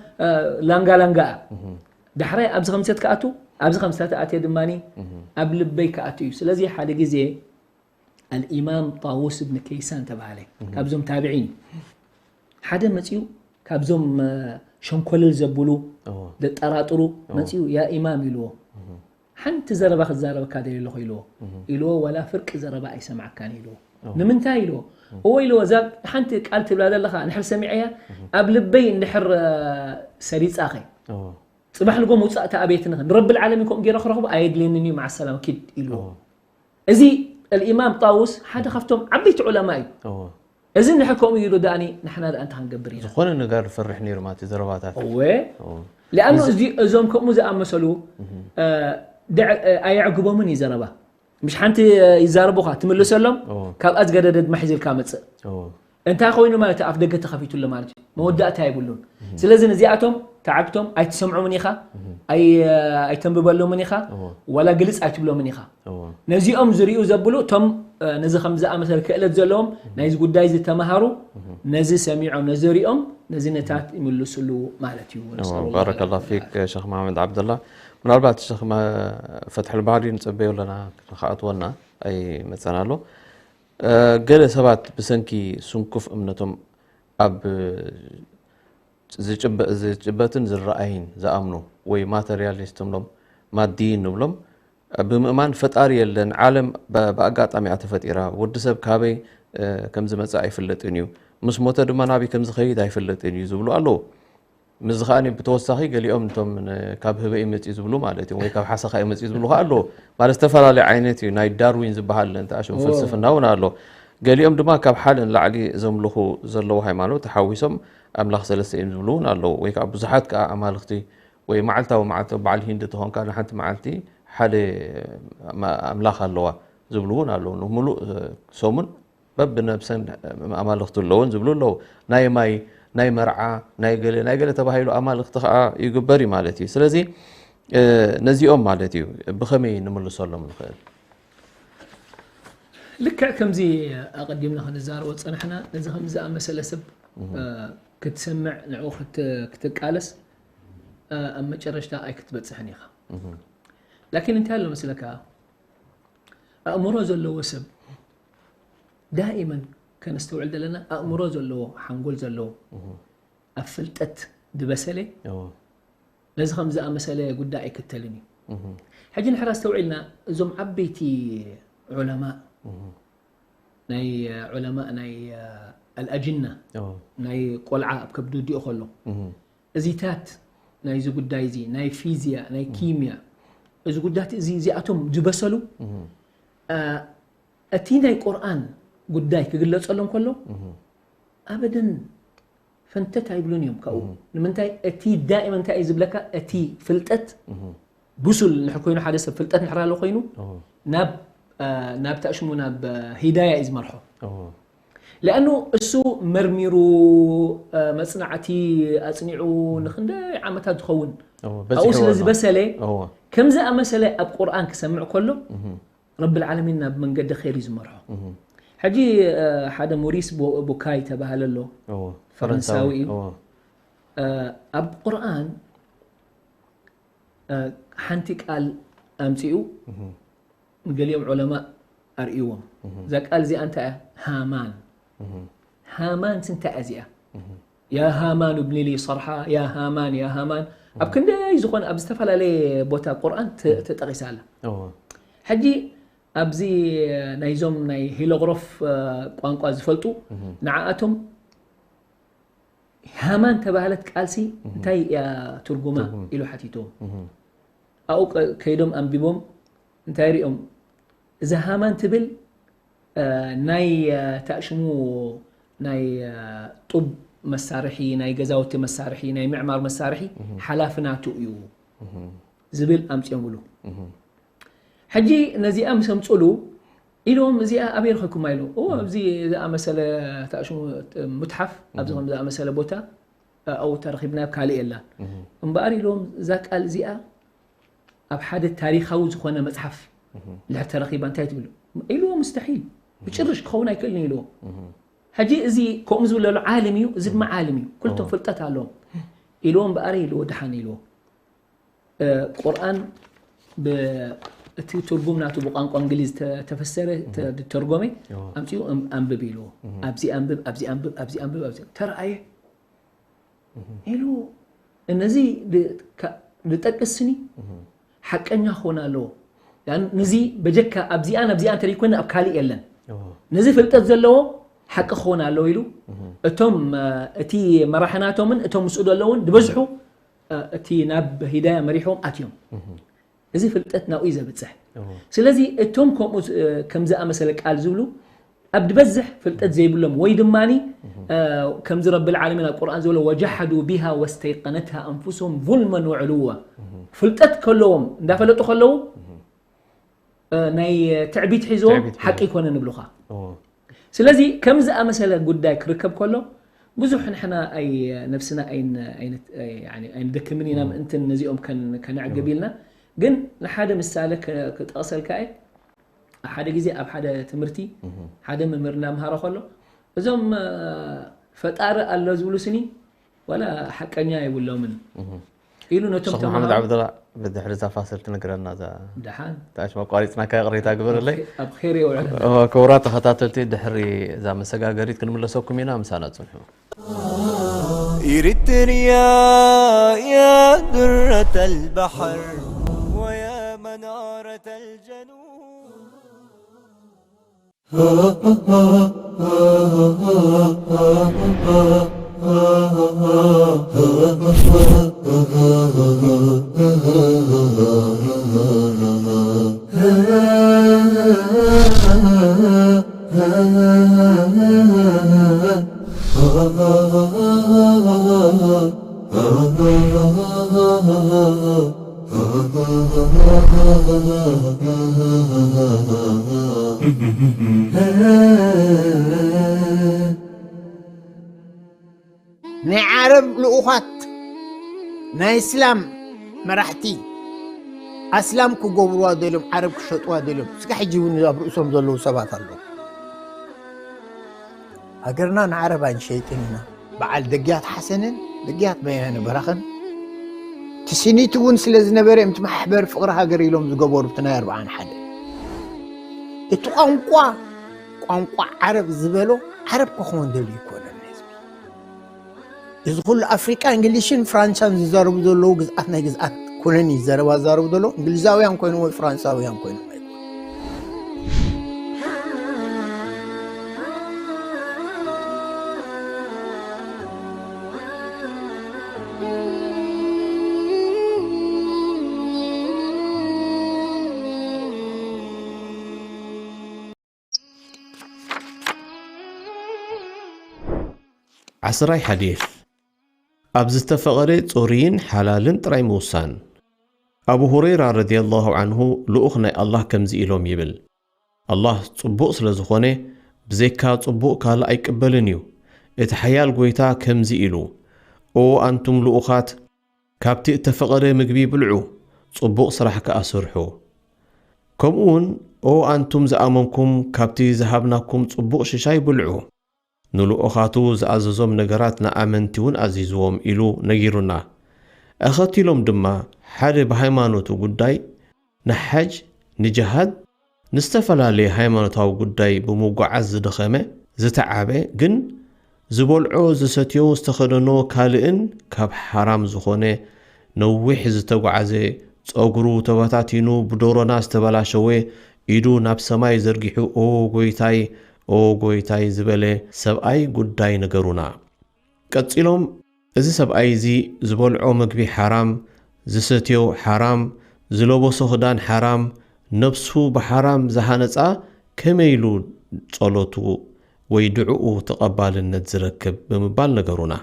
ላንጋ ላንጋ እያ። ዳሕራይ ኣብዚ ከምሰት ክኣቱ ኣብዚ ከምሰት ኣትየ ድማ ኣብ ልበይ ክኣቱ እዩ። ስለዚ ሓደ ግዜ الإمام طاووس بن كيسان ተባሃለ ካብዞም ታብዒን ሓደ መፅኡ ካብዞም ሸንኮለል ዘብሉ እዎ ዘጠራጥሩ መፅኡ ያ ኢማም ኢልዎ ሓንቲ ዘረባ ክዛረበካ ደልየ ኣለኹ ኢልዎ ኢልዎ ወላ ፍርቂ ዘረባ ኣይሰማዕካን ኢልዎ ንምንታይ ኢልዎ እዎ ኢልዎ እዛ ሓንቲ ቃል ትብላ ዘለኻ እንድሕር ሰሚዐያ ኣብ ልበይ እንድሕር ሰሪፃኸ እዎ ፅባሕ ንጎ መውፃእቲ ኣበየትንኸ ንረብል ዓለሚን ከምኡ ገይረ ክረኽቦ ኣየድልየንን እዩ መዓሰላም ኪድ ኢልዎ እዎ እዚ الإمام طاووس ሓደ ካብቶም ዓበይቲ ዑለማ እዩ እዎ እዚ እንድሕር ከምኡ ኢሉ ዳኣኒ ንሕና ዳኣ እንታይ ክንገብር ኢና ዝኾነ ነገር ፈርሕ ነይሩ ማለት እዩ ዘረባታት እወ እዎ لأنه እዚ እዞም ከምኡ ዝኣመሰሉ ኣየዕግቦምን እዩ ዘረባ ምሽ ሓንቲ ይዛረቡኻ ትምልሰሎም እዎ ካብኣ ዝገደደ ድማ ሒዝልካ መፅእ እዎ እንታይ ኮይኑ ማለት ኣፍ ደገ ተኸፊቱሎ ማለት እዩ መወዳእታ የብሉን ስለዚ ነዚኣቶም ተዓግቶም ኣይትሰምዖምን ኢኻ ኣይ- ኣይተንብበሎምን ኢኻ እዎ ወላ ግልፅ ኣይትብሎምን ኢኻ እዎ ነዚኦም ዝርእዩ ዘብሉ እቶም ነዚ ከም ዝኣመሰለ ክእለት ዘለዎም ናይዚ ጉዳይ ዝተምሃሩ ነዚ ሰሚዖም ነዚ ሪኦም ነዚ ነታት ይምልስሉ ማለት እዩ نسأل الله ባረከላ ፊክ ሸክ መሓመድ ዓብደላ ምናልባት ሸክ ፈትሒ ልባህሪ ንፅበዮ ኣለና ንክኣትወና ኣይመፀና ኣሎ ገለ ሰባት ብሰንኪ ስንኩፍ እምነቶም ኣብ ዝጭበትን ዝረኣይን ዝኣምኑ ወይ ማተርያሊስት ንብሎም ማድይን ንብሎም ብምእማን ፈጣሪ የለን ዓለም ብኣጋጣሚ እያ ተፈጢራ ወዲ ሰብ ካበይ ከም ዝመፅእ ኣይፍለጥን እዩ ምስ ሞተ ድማ ናበይ ከም ዝኸይድ ኣይፍለጥን እዩ ዝብሉ ኣለዉ ምስዚ ከኣ ብተወሳኺ ገሊኦም እቶም ካብ ህበይ መፅኡ ዝብሉ ማለት እዮም ወይ ካብ ሓሰኻ መፅኡ ዝብሉ ከዓ ኣለዉ ማለት ዝተፈላለዩ ዓይነት እዩ ናይ ዳርዊን ዝበሃል እንተኣሽም ፍልስፍና እውን ኣሎ ገሊኦም ድማ ካብ ሓደ ንላዕሊ ዘምልኹ ዘለዉ ሃይማኖት ተሓዊሶም ኣምላኽ ሰለስተ እዮም ዝብሉ እውን ኣለዉ ወይ ከዓ ብዙሓት ከዓ ኣማልኽቲ ወይ መዓልታዊ መዓልታዊ በዓል ሂንዲ ተኾንካ ንሓንቲ መዓልቲ ሓደ ኣምላኽ ኣለዋ ዝብሉ እውን ኣለዉ ንምሉእ ሰሙን በብነብሰን ኣማልኽቲ ኣለውን ዝብሉ ኣለዉ ናይ ማይ ናይ መርዓ ናይ ገለ ናይ ገለ ተባሂሉ ኣማልኽቲ ከዓ ይግበር እዩ ማለት እዩ ስለዚ ነዚኦም ማለት እዩ ብኸመይ ንምልሰሎም ንኽእል ልክዕ ከምዚ ኣቐዲምና ክንዛረቦ ዝፀናሕና ነዚ ከም ዝኣመሰለ ሰብ ክትሰምዕ ንዕኡ ክትቃለስ ኣብ መጨረሽታ ኣይክትበፅሕን ኢኻ ላኪን እንታይ ኣሎ መስለካ ኣእምሮ ዘለዎ ሰብ ዳኢመን ከነስተውዕል ዘለና ኣእምሮ ዘለዎ ሓንጎል ዘለዎ ኣብ ፍልጠት ዝበሰለ ነዚ ከም ዝኣመሰለ ጉዳይ ኣይክተልን እዩ ሕጂ ንሕራ ኣስተውዒልና እዞም ዓበይቲ ዑለማ ናይ ዑለማእ ናይ ኣልኣጅና ናይ ቆልዓ ኣብ ከብዲ ወዲኡ ከሎ እዚታት ናይዚ ጉዳይ እዚ ናይ ፊዝያ ናይ ኪምያ እዚ ጉዳት እዚ እዚኣቶም ዝበሰሉ እቲ ናይ ቁርኣን ጉዳይ ክግለጸሎም ከሎ ኣበደን ፈንተት ኣይብሉን እዮም ካብኡ ንምንታይ እቲ ዳእመ እንታይ እዩ ዝብለካ እቲ ፍልጠት ብሱል ንድሕር ኮይኑ ሓደ ሰብ ፍልጠት ንድሕር ኣሎ ኮይኑ ናብ ናብ ታሽሙ ናብ ሂዳያ እዩ ዝመርሖ ለኣኑ እሱ መርሚሩ መፅናዕቲ ኣፅኒዑ ንክንደይ ዓመታት ዝኸውን ኣብኡ ስለ ዝበሰለ ከምዚ ኣመሰለ ኣብ ቁርኣን ክሰምዕ ከሎ ረቢ ዓለሚን ናብ መንገዲ ኸይር እዩ ዝመርሖ ሕጂ ሓደ ሞሪስ ቡካይ ተባሃለ ኣሎ ፈረንሳዊ እዩ ኣብ ቁርኣን ሓንቲ ቃል ኣምፂኡ ንገሊኦም ዑለማ ኣርእይዎም እዛ ቃል እዚኣ እንታይ እያ ሃማን ሃማን እንታይ እያ እዚኣ ያ ሃማን እብኒ ሊ ሰርሓ ያ ሃማን ያ ሃማን ኣብ ክንደይ ዝኾነ ኣብ ዝተፈላለየ ቦታ ቁርኣን ተጠቂሳ ኣላ ሕጂ ኣብዚ ናይዞም ናይ ሂሎግሮፍ ቋንቋ ዝፈልጡ ንዓኣቶም ሃማን ተባህለት ቃልሲ እንታይ እያ ትርጉማ ኢሉ ሓቲትዎም ኣብኡ ከይዶም ኣንቢቦም እንታይ ሪኦም እዛ ሃማን ትብል ናይ ታእሽሙ ናይ ጡብ መሳርሒ ናይ ገዛውቲ መሳርሒ ናይ ምዕማር መሳርሒ ሓላፊ ናቱ እዩ ዝብል ኣምፅኦምሉ ሕጂ ነዚኣ ምስ ኣምፅሉ ኢሎም እዚኣ ኣበይ ረኸብኩማ ኢሉ እዎ ኣብዚ ዝኣመሰለ ታእሽሙ ሙትሓፍ ኣብዚ ከም ዝኣመሰለ ቦታ ኣብኡ ተረኺብና ኣብ ካልእ የላን እምበኣር ኢሎም እዛ ቃል እዚኣ ኣብ ሓደ ታሪኻዊ ዝኾነ መፅሓፍ እንድሕር ተረኺባ እንታይ ትብሉ ኢልዎ ሙስተሒል ብጭርሽ ክኸውን ኣይክእልን ኢልዎ ሕጂ እዚ ከምኡ ዝብለሉ ዓለም እዩ እዚ ድማ ዓለም እዩ ክልቶም ፍልጠት ኣለዎም ኢልዎ እምበኣረ ኢልዎ ድሓን ኢልዎ ቁርኣን እቲ ትርጉም ናቱ ብቋንቋ እንግሊዝ ተፈሰረ ተርጎመ ኣምፅኡ ኣንብብ ኢልዎ ኣብዚ ኣንብብ ኣብዚ ኣንብብ ኣብዚ ኣንብብ ኣብዚ ተረኣየ ኢሉ እነዚ ዝጠቅስ ስኒ ሓቀኛ ክኾን ኣለዎ ንዚ በጀካ ኣብዚኣን ኣብዚኣን ተደይኮነ ኣብ ካልእ የለን ነዚ ፍልጠት ዘለዎ ሓቂ ክኾን ኣለዎ ኢሉ እቶም እቲ መራሕናቶምን እቶም ምስኡ ዘለውን ዝበዝሑ እቲ ናብ ሂዳያ መሪሖም ኣትዮም እዚ ፍልጠት ናብኡ እዩ ዘብፅሕ ስለዚ እቶም ከምኡ ከም ዝኣመሰለ ቃል ዝብሉ ኣብ ዝበዝሕ ፍልጠት ዘይብሎም ወይ ድማ ከምዚ ረቢ ዓለሚን ኣብ ቁርኣን ዝበሎ ወጃሓዱ ቢሃ ወስተይቀነትሃ ኣንፉስም ظልመን ወዕሉዋ ፍልጠት ከለዎም እንዳፈለጡ ከለዉ ናይ ትዕቢት ሒዝዎም ሓቂ ይኮነ ንብሉኻ ስለዚ ከም ዝኣመሰለ ጉዳይ ክርከብ ከሎ ብዙሕ ንሕና ኣይ ነብስና ኣይንደክምን ኢና ምእንትን ነዚኦም ከነዕግብ ኢልና ግን ንሓደ ምሳሌ ክጠቕሰልካ እየ ሓደ ግዜ ኣብ ሓደ ትምህርቲ ሓደ መምህር እናምሃረ ከሎ እዞም ፈጣሪ ኣሎ ዝብሉ ስኒ ዋላ ሓቀኛ የብሎምን ኢሉ ነቶም ሸኽ መሓመድ ተምሃሮ ዓብደላ ብድሕሪ እዛ ፋስል ትነግረና እዛ ደሓን ታሽ መቋሪፅናካ ቅሬታ ግበረለይ ኣብ ኸይር የውዕለና ክቡራት ተኸታተልቲ ድሕሪ እዛ መሰጋገሪት ክንምለሰኩም ኢና ምሳና ፅንሑ إريتريا يا درة البحر ويا منارة الجنوب ናይ ዓረብ ልኡኻት ናይ እስላም መራሕቲ ኣስላም ክገብርዋ ደልዮም ዓረብ ክሸጥዋ ደልዮም እስካ ሕጂ እውን ኣብ ርእሶም ዘለዉ ሰባት ኣለዉ ሃገርና ንዓረብ ኣይንሸይጥን ኢና በዓል ደግያት ሓሰንን ደግያት በየነ በራኽን ትስኒት እውን ስለ ዝነበረ እዮም ማሕበር ፍቕሪ ሃገር ኢሎም ዝገበሩ ናይ ኣርብዓን ሓደ እቲ ቋንቋ ቋንቋ ዓረብ ዝበሎ ዓረብ ክኾን ደልዩ ይኮነን ህዝቢ እዚ ኩሉ ኣፍሪቃ እንግሊሽን ፍራንሳን ዝዛረቡ ዘለዉ ግዝኣት ናይ ግዝኣት ኩነን እዩ ዘረባ ዝዛረቡ ዘለዉ እንግሊዛውያን ኮይኖም ወይ ፍራንሳውያን ኮይኖም ኣይኮኑ ዓስራይ ሓዲስ፣ ኣብ ዝተፈቐደ ጽሩይን ሓላልን ጥራይ ምውሳን። ኣቡ ሁረይራ ረዲየላሁ ዐንሁ ልኡኽ ናይ ኣላህ ከምዚ ኢሎም ይብል፣ ኣላህ ጽቡቕ ስለ ዝኾነ፣ ብዘይካ ጽቡቕ ካልእ ኣይቅበልን እዩ። እቲ ሓያል ጎይታ ከምዚ ኢሉ፣ ኦ ኣንቱም ልኡኻት፣ ካብቲ እተፈቐደ ምግቢ ብልዑ፣ ጽቡቕ ስራሕ ከኣ ስርሑ። ከምኡውን ኦ ኣንቱም ዝኣመንኩም፣ ካብቲ ዝሃብናኩም ጽቡቕ ሽሻይ ብልዑ። ንልኡኻቱ ዝኣዘዞም ነገራት ንኣመንቲ እውን ኣዚዝዎም ኢሉ ነጊሩና። ኣኸቲሎም ድማ ሓደ ብሃይማኖቱ ጉዳይ፣ ንሓጅ፣ ንጅሃድ፣ ንዝተፈላለየ ሃይማኖታዊ ጉዳይ ብምጉዓዝ ዝደኸመ፣ ዝተዓበ፣ ግን ዝበልዖ፣ ዝሰትዮ፣ ዝተኸደኖ ካልእን ካብ ሓራም ዝኾነ ነዊሕ ዝተጓዓዘ፣ ጸጉሩ ተበታቲኑ ብዶሮና ዝተበላሸወ፣ ኢዱ ናብ ሰማይ ዘርጊሑ ኦ ጎይታይ፣ ኦ ጎይታይ ዝበለ ሰብኣይ ጉዳይ ንገሩና። ቀጺሎም፣ እዚ ሰብኣይ እዚ ዝበልዖ ምግቢ ሓራም፣ ዝሰትዮ ሓራም፣ ዝለበሶ ክዳን ሓራም፣ ነብሱ ብሓራም ዝሃነጻ ከመይ ኢሉ ጸሎቱ ወይ ድዕኡ ተቐባልነት ዝረክብ ብምባል ነገሩና።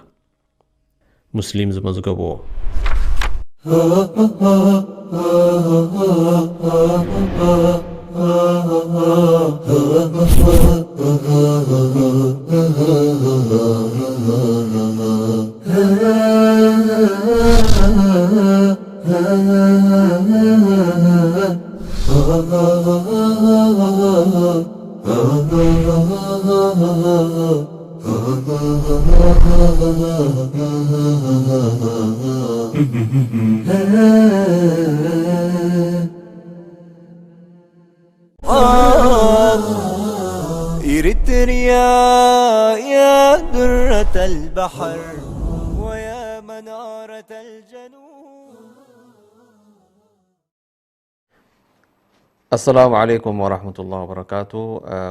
ሙስሊም ዝመዝገብዎ። إريتريا يا درة البحر ويا منارة الجنوب. ኣሰላሙ ዓለይኩም ወራህመቱላሂ ወበረካቱ።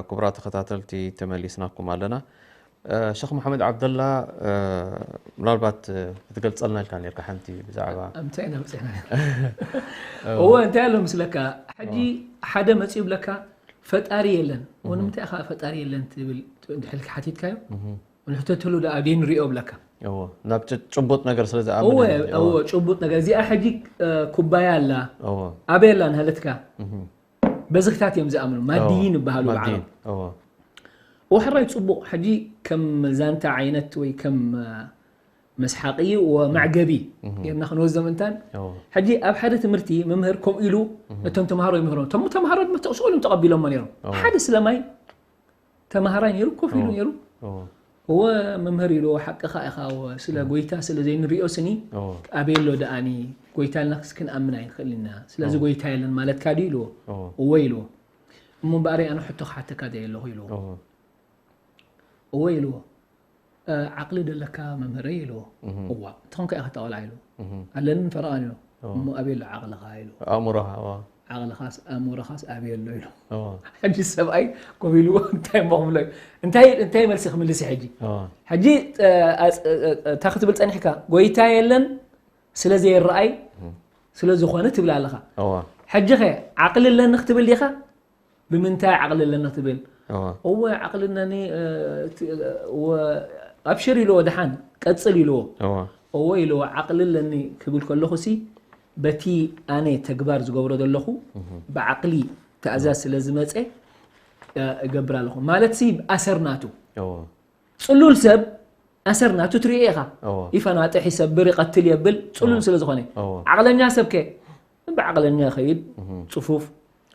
ክቡራት ተኸታተልቲ፣ ተመሊስናኩም ኣለና። ሸኽ መሓመድ ዓብደላ፣ ምናልባት ክትገልጸልና ኢልካ ኔርካ ሓንቲ ብዛዕባ። እንታይ ኢና መጺእና? እወ፣ እንታይ ኣሎ ምስለካ? ሕጂ ሓደ መጺኡ ብለካ ፈጣሪ የለን። ወንምንታይ ኢኻ ፈጣሪ የለን ትብል? እንድሕልካ ሓቲትካዮ? ንሕተተሉ ደኣ ኣበይ ንሪኦ ብለካ። እዎ፣ ናብ ጭ-፣ ጭቡጥ ነገር ስለ ዝኣምን እወ፣ እዩ። እዎ፣ እዎ። ጭቡጥ ነገር። እዚኣ ሕጂ፣ እ፣ ኩባያ ኣላ። እዎ። ኣበይ ኣላ ንሃለትካ? እህ። በዝኽታት እዮም ዝኣምኑ። ማድይን እዎ። ይበሃሉ ማድይን። ባዕሎም። እዎ። እዎ፣ ሕራይ ጽቡቕ። ሕጂ ከም ዛንታ ዓይነት ወይ ከም፣ እ፣ መስሓቂ ወመዕገቢ እህ። ጌርና ክንወስዶ ምእንታን፣ እዎ። ሕጂ ኣብ ሓደ ትምህርቲ መምህር ከምኡ ኢሉ እህ። ነቶም ተምሃሮ ይምህሮም። እቶም ተምሃሮ ድማ ተቕስኦም ተቐቢሎሞ ነይሮም። እዎ። ሓደ ስለማይ ተምሃራይ ነይሩ፣ ኮፍ ኢሉ እዎ። ነይሩ። እዎ። እወ መምህር ኢልዎ፣ ሓቅኻ ኢኻ፣ እወ ስለ እዎ። ጎይታ ስለ ዘይንሪኦ ስኒ፣ እዎ። ኣበይ ኣሎ ደኣኒ? ጎይታ ኢልና ክስ ክንኣምን ኣይንኽእልን ኢና። ስለዚ እዎ። ጎይታ የለን ማለትካ ድዩ ኢልዎ። እዎ። እወ ኢልዎ። እሞ እምበኣረይ ኣነ ሕቶ ክሓተካ ደየ ኣለኹ ኢልዎ። እዎ። እወ ኢልዎ። እ፣ ዓቕሊ ደለካ መምህረይ ኢልዎ። እህ። እዋ፣ እንተኾንካ ኢኻ ተቐልዓ ኢልዎ። እህ። ኣለንን ፈረቓን ኢልዎ። እዎ። እሞ ኣበይ ኣሎ ዓቕልኻ ኢልዎ። ኣእምሮኻ፣ እዎ። ዓቕልኻስ ኣእምሮኻስ ኣበይ ኣሎ ኢሉ። እዎ። ሕጂ ሰብኣይ ኮፍ ኢሉ እንታይ እሞ ክብሎ እዩ? እንታይ፣ እንታይ መልሲ ክምልስ እዩ ሕጂ? እዎ። ሕጂ፣ እ፣ ኣጽ-፣ እ፣ እ፣ እንታይ ክትብል ጸኒሕካ? ጎይታ የለን ስለ ዘይረኣይ እም። ስለ ዝኾነ ትብል ኣለኻ። እዎ። ሕጂ ኸ ዓቕሊ ኣለኒ ክትብል ዲኻ? ብምንታይ ዓቕሊ ኣለኒ ክትብል? እዎ። እወ ዓቕሊ ኣለኒ፣ እ፣ እቲ፣ እወ ኣብሽር ኢልዎ፣ ደሓን ቀጽል ኢልዎ። እዎ። እወ ኢልዎ፣ ዓቕሊ ኣለኒ ክብል ከለኹ ሲ በቲ ኣነ ተግባር ዝገብሮ ዘለኹ እህ። ብዓቕሊ ትእዛዝ እዎ። ስለ ዝመጸ፣ እ፣ እገብር ኣለኹ። ማለት ሲ ኣሰር ናቱ። እዎ። ጽሉል ሰብ ኣሰር ናቱ ትርእዮ ኢኻ። እዎ። ይፈናጥሕ፣ ይሰብር፣ ይቐትል የብል፣ ጽሉል እዎ። ስለ ዝኾነ። እዎ። ዓቕለኛ ሰብ ከ? ብዓቕለኛ ይኸይድ፣ እህ። ጽፉፍ፣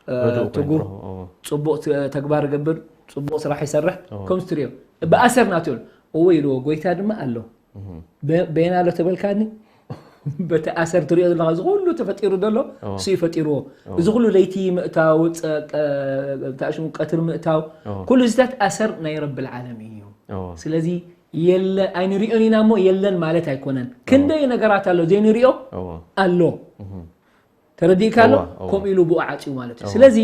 እ፣ ህዱእ ኮይኑ ትጉህ፣ ረኽቦ። እዎ። ጽቡቕ ት-፣ ተግባር ይገብር፣ ጽቡቕ ስራሕ ይሰርሕ፣ እዎ። ከምዚ ትርእዮ። ብኣሰር ናቱ ይብል። እዎ ኢልዎ፣ ጎይታ ድማ ኣሎ። እህ። በ-፣ በየና ኣሎ ተበልካኒ? በቲ ኣሰር ትርእዮ ዘለኻ፣ እዚ ኩሉ ተፈጢሩ ዘሎ፣ እዎ። እሱ እዩ ፈጢርዎ። እዎ። እዚ ኩሉ ለይቲ ምእታው፣ ጸ-፣ ቀ-፣ ታሽሙ ቀትሪ ምእታው፣ እዎ። ኩሉ እዚታት ኣሰር ናይ ረብል ዓለሚን እዩ። እዎ። ስለዚ የለ-፣ ኣይንሪኦን ኢና እሞ የለን ማለት ኣይኮነን። እዎ። ክንደይ ነገራት ኣሎ ዘይንሪኦ እዎ። ኣሎ። እህ። ተረዲእካ ኣሎ? እዎ፣ እዎ። ከምኡ ኢሉ ብኡ ዓጽዩ ማለት እዩ። እዎ። ስለዚ፣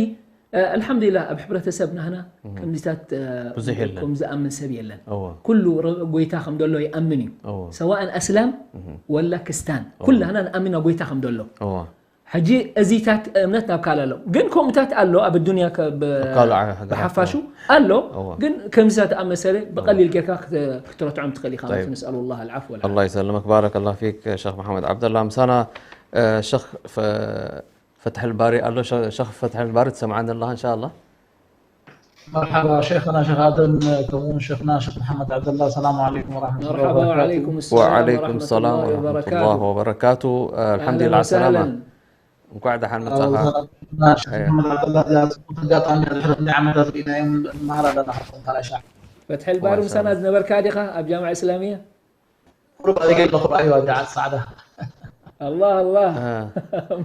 እ፣ ኣልሓምዱሊላህ ኣብ ሕብረተሰብ ናህና እህ። ከምዚታት፣ እ፣ ብዙሕ የለን። ከም ዝኣምን ሰብ የለን። እዎ። ኩሉ ረ-፣ ጎይታ ከም ዘሎ ይኣምን እዩ። እዎ። ሰዋእን ኣስላም እህ። ወላ ክስታን፣ እዎ። ኩላህና ንኣምን ኢና ጎይታ ከም ዘሎ። እዎ። ሕጂ እዚታት እምነት ናብ ካልእ ኣሎ። ግን ከምኡታት ኣሎ ኣብ ኣዱንያ ከ-፣ ብ-፣ ኣብ ካልእ ሃገራት ብሓፋሹ ኣሎ። እወ። ግን ከምዚታት ኣመሰለ ብቐሊል ጌርካ ክተ-፣ ክትረትዖም ትኽእል ኢኻ ማለት። طيب. نسأل الله العفو والعافية. الله يسلمك. بارك الله فيك شيخ محمد عبد الله. ምሳና፣ እ፣ ሸኽ ፈ-፣ ፈትሒ ልባሪ ኣሎ። ሸ-፣ ሸኽ ፈትሒ ልባሪ ትሰምዓኒ ኣለኻ إن شاء الله؟ مرحبا شيخنا شيخ آدم، كمون شيخنا شيخ محمد عبد الله. السلام عليكم ورحمة الله مرحبا وبركاته. وعليكم السلام وعليكم ورحمة السلام الله ورحمة الله وبركاته. وبركاته. آه، الحمد لله على السلامة. እንኳዕ ደሓን መጻኻ። ሸይኽ መሓመድ ዓብደላ፣ እዚኣ ጽቡቕ ኣጋጣሚ እያ። ድሕሪ ክንደይ ዓመታት ርኢናዮም፣ ንመሃር ኣለና ካብቶም ካልኣይ ሻዕ። ፈትሒ ልባሪ ምሳና ዝነበርካ ዲኻ ኣብ ጃምዓ እስላሚያ? ቁሩብ ኣበይ ኣለኹ፣ ረኣይዋ እዚኣ ጻዕዳ። الله الله.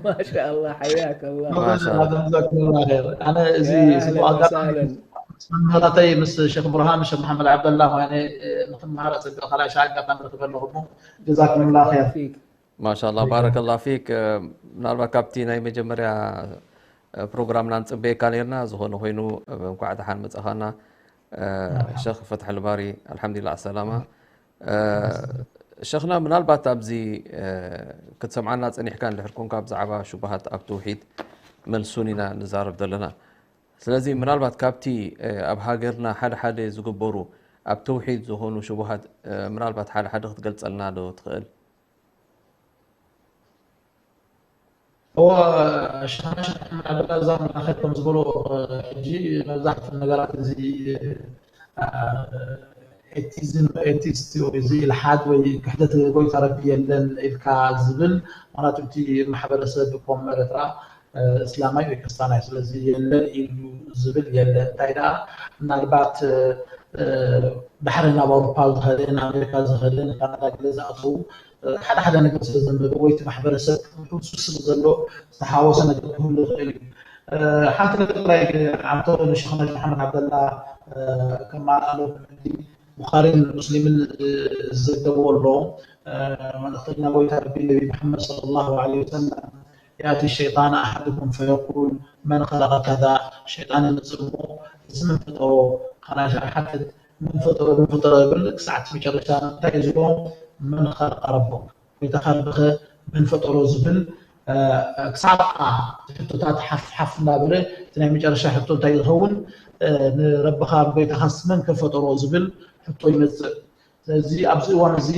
ما شاء الله، حياك الله. ما شاء الله. ጀዛኩም ላህ ኸይር። ኣነ እዚ ጽቡቕ ኣጋጣሚ ምስ መምህራተይ ምስ ሸኽ ብርሃን፣ ሸኽ መሓመድ ዓብደላ ኮይነ ንክመሃር ኣጸቢቐ ካልኣይ ሻዕ ኣጋጣሚ ረኺበ ኣለኹ። ጀዛኩም ላህ ኸይር። ማሻላ ባረከላ ፊክ። ምናልባት ካብቲ ናይ መጀመርያ ፕሮግራምና ንፅበየካ ነርና። ዝኾነ ኮይኑ እንኳዕ ደሓን መፃኻና ሸኽ ፈትሐል ባሪ። ኣልሓምዱሊላ ሰላማ። ሸኽና ምናልባት ኣብዚ ክትሰምዓና ፀኒሕካ እንድሕር ኮንካ ብዛዕባ ሽቡሃት ኣብ ተውሒድ መልሱን ኢና ንዛረብ ዘለና። ስለዚ ምናልባት ካብቲ ኣብ ሃገርና ሓደ ሓደ ዝግበሩ ኣብ ተውሒድ ዝኾኑ ሽቡሃት ምናልባት ሓደ ሓደ ክትገልፀልና ዶ ትኽእል? እወ፣ ሸኽና ሸኽ መሓመድ ዓብደላ እዛ መራኸብ ከም ዝበሎ ሕጂ መብዛሕትኡ ነገራት እዚ ኤቲዝም ኤቲስት ወይ እዚ ኢልሓድ ወይ ክሕደት ጎይታ ረቢ የለን ኢልካ ዝብል ማለት እቲ ማሕበረሰብ ኮም ኤርትራ እስላማይ ወይ ክርስታናይ ስለዚ የለን ኢሉ ዝብል የለን። እንታይ ደኣ ምናልባት ባሕሪ ናብ ኣውሮፓ ዝኸደ ናብ ኣሜሪካ ዝኸደ ንካናዳ ገለ ዝኣተዉ ሓደ ሓደ ነገር ስለ ዘንበበ ወይ እቲ ማሕበረሰብ ውሕሱ ስለ ዘሎ ዝተሓወሰ ነገር ክህሉ ይኽእል እዩ። ሓንቲ ነገር ጥራይ ዓምቶ ንሸኽና መሓመድ ዓብደላ ከማልኣሎም ሕጂ ቡኻሪን ሙስሊምን ዝዘገብዎ ኣሎ። መልእኽተኛ ጎይታ ረቢ ነቢ መሓመድ ሰለላሁ ዐለይሂ ወሰለም يأتي الشيطان أحدكم فيقول من خلق كذا ሸይጣን ይመጽእ እሞ እዚ መን ፈጠሮ ካናሻ ሓትት መን ፈጠሮ መን ፈጠሮ ይብል ክሳዕ እቲ መጨረሻ እንታይ እዩ ዝብሎ መን خلق ربك ጎይታኻ ረብኸ መን ፈጠሮ ዝብል ክሳብ ሕቶታት ሓፍ ሓፍ እናበለ እቲ ናይ መጨረሻ ሕቶ እንታይ ዝኸውን ንረብኻ ጎይታኻስ መን ከፈጠሮ ዝብል ሕቶ ይመፅእ ስለዚ ኣብዚ እዋን እዚ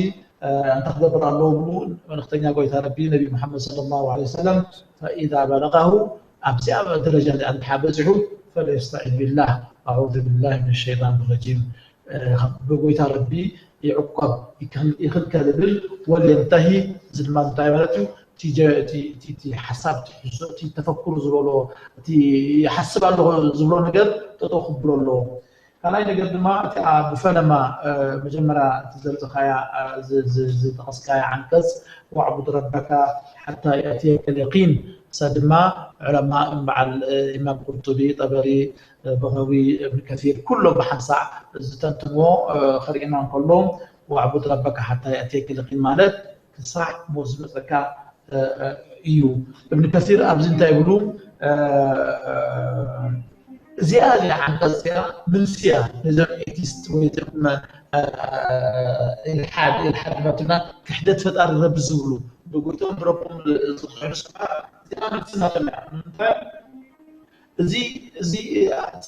እንታይ ክገብር ኣለዎ ብሉ መልእክተኛ ጎይታ ረቢ ነቢ መሓመድ صلى الله عليه وسلم فإذا بلغه ኣብዚኣ ደረጃ እዚኣ እንድሓ በፂሑ فليستعذ بالله أعوذ بالله من الشيطان الرجيم ብጎይታ ረቢ ይዕቆብ ይኽልከል ይብል ولينتهي እዚ ድማ እንታይ ማለት እዩ እቲ ሓሳብ እቲ ተፈኩር ዝበሎ እቲ ይሓስብ ኣለኹ ዝብሎ ነገር ጠጠው ክብሎ ኣለዎ ካልኣይ ነገር ድማ እቲኣ ብፈለማ መጀመርያ እቲ ዘምፅኻያ ዝጠቐስካያ ዓንቀፅ واعبد ربك حتى يأتيك اليقين እሳ ድማ ዑለማ በዓል ኢማም ቁርጡቢ ጠበሪ በኸዊ እብን ከሲር ኩሎም ብሓንሳዕ ዝተንትንዎ ክርእና እንከሎ واعبد ربك حتى يأتيك اليقين ማለት ክሳዕ ሞት ዝመፀካ እዩ እብን ከሲር ኣብዚ እንታይ ይብሉ እዚኣ እዚኣ ዓንቀፅ እዚኣ ምልሲ እያ ነዞም ኤቲስት ወይ ዞም ኢልሓድ ኢልሓድ ናትና ክሕደት ፈጣሪ ረቢ ዝብሉ ብጎይቶም ብረቦም ዝኽሕዱ ሰባት እዚኣ ምልሲ ናቶም እያ ንምንታይ እዚ እዚ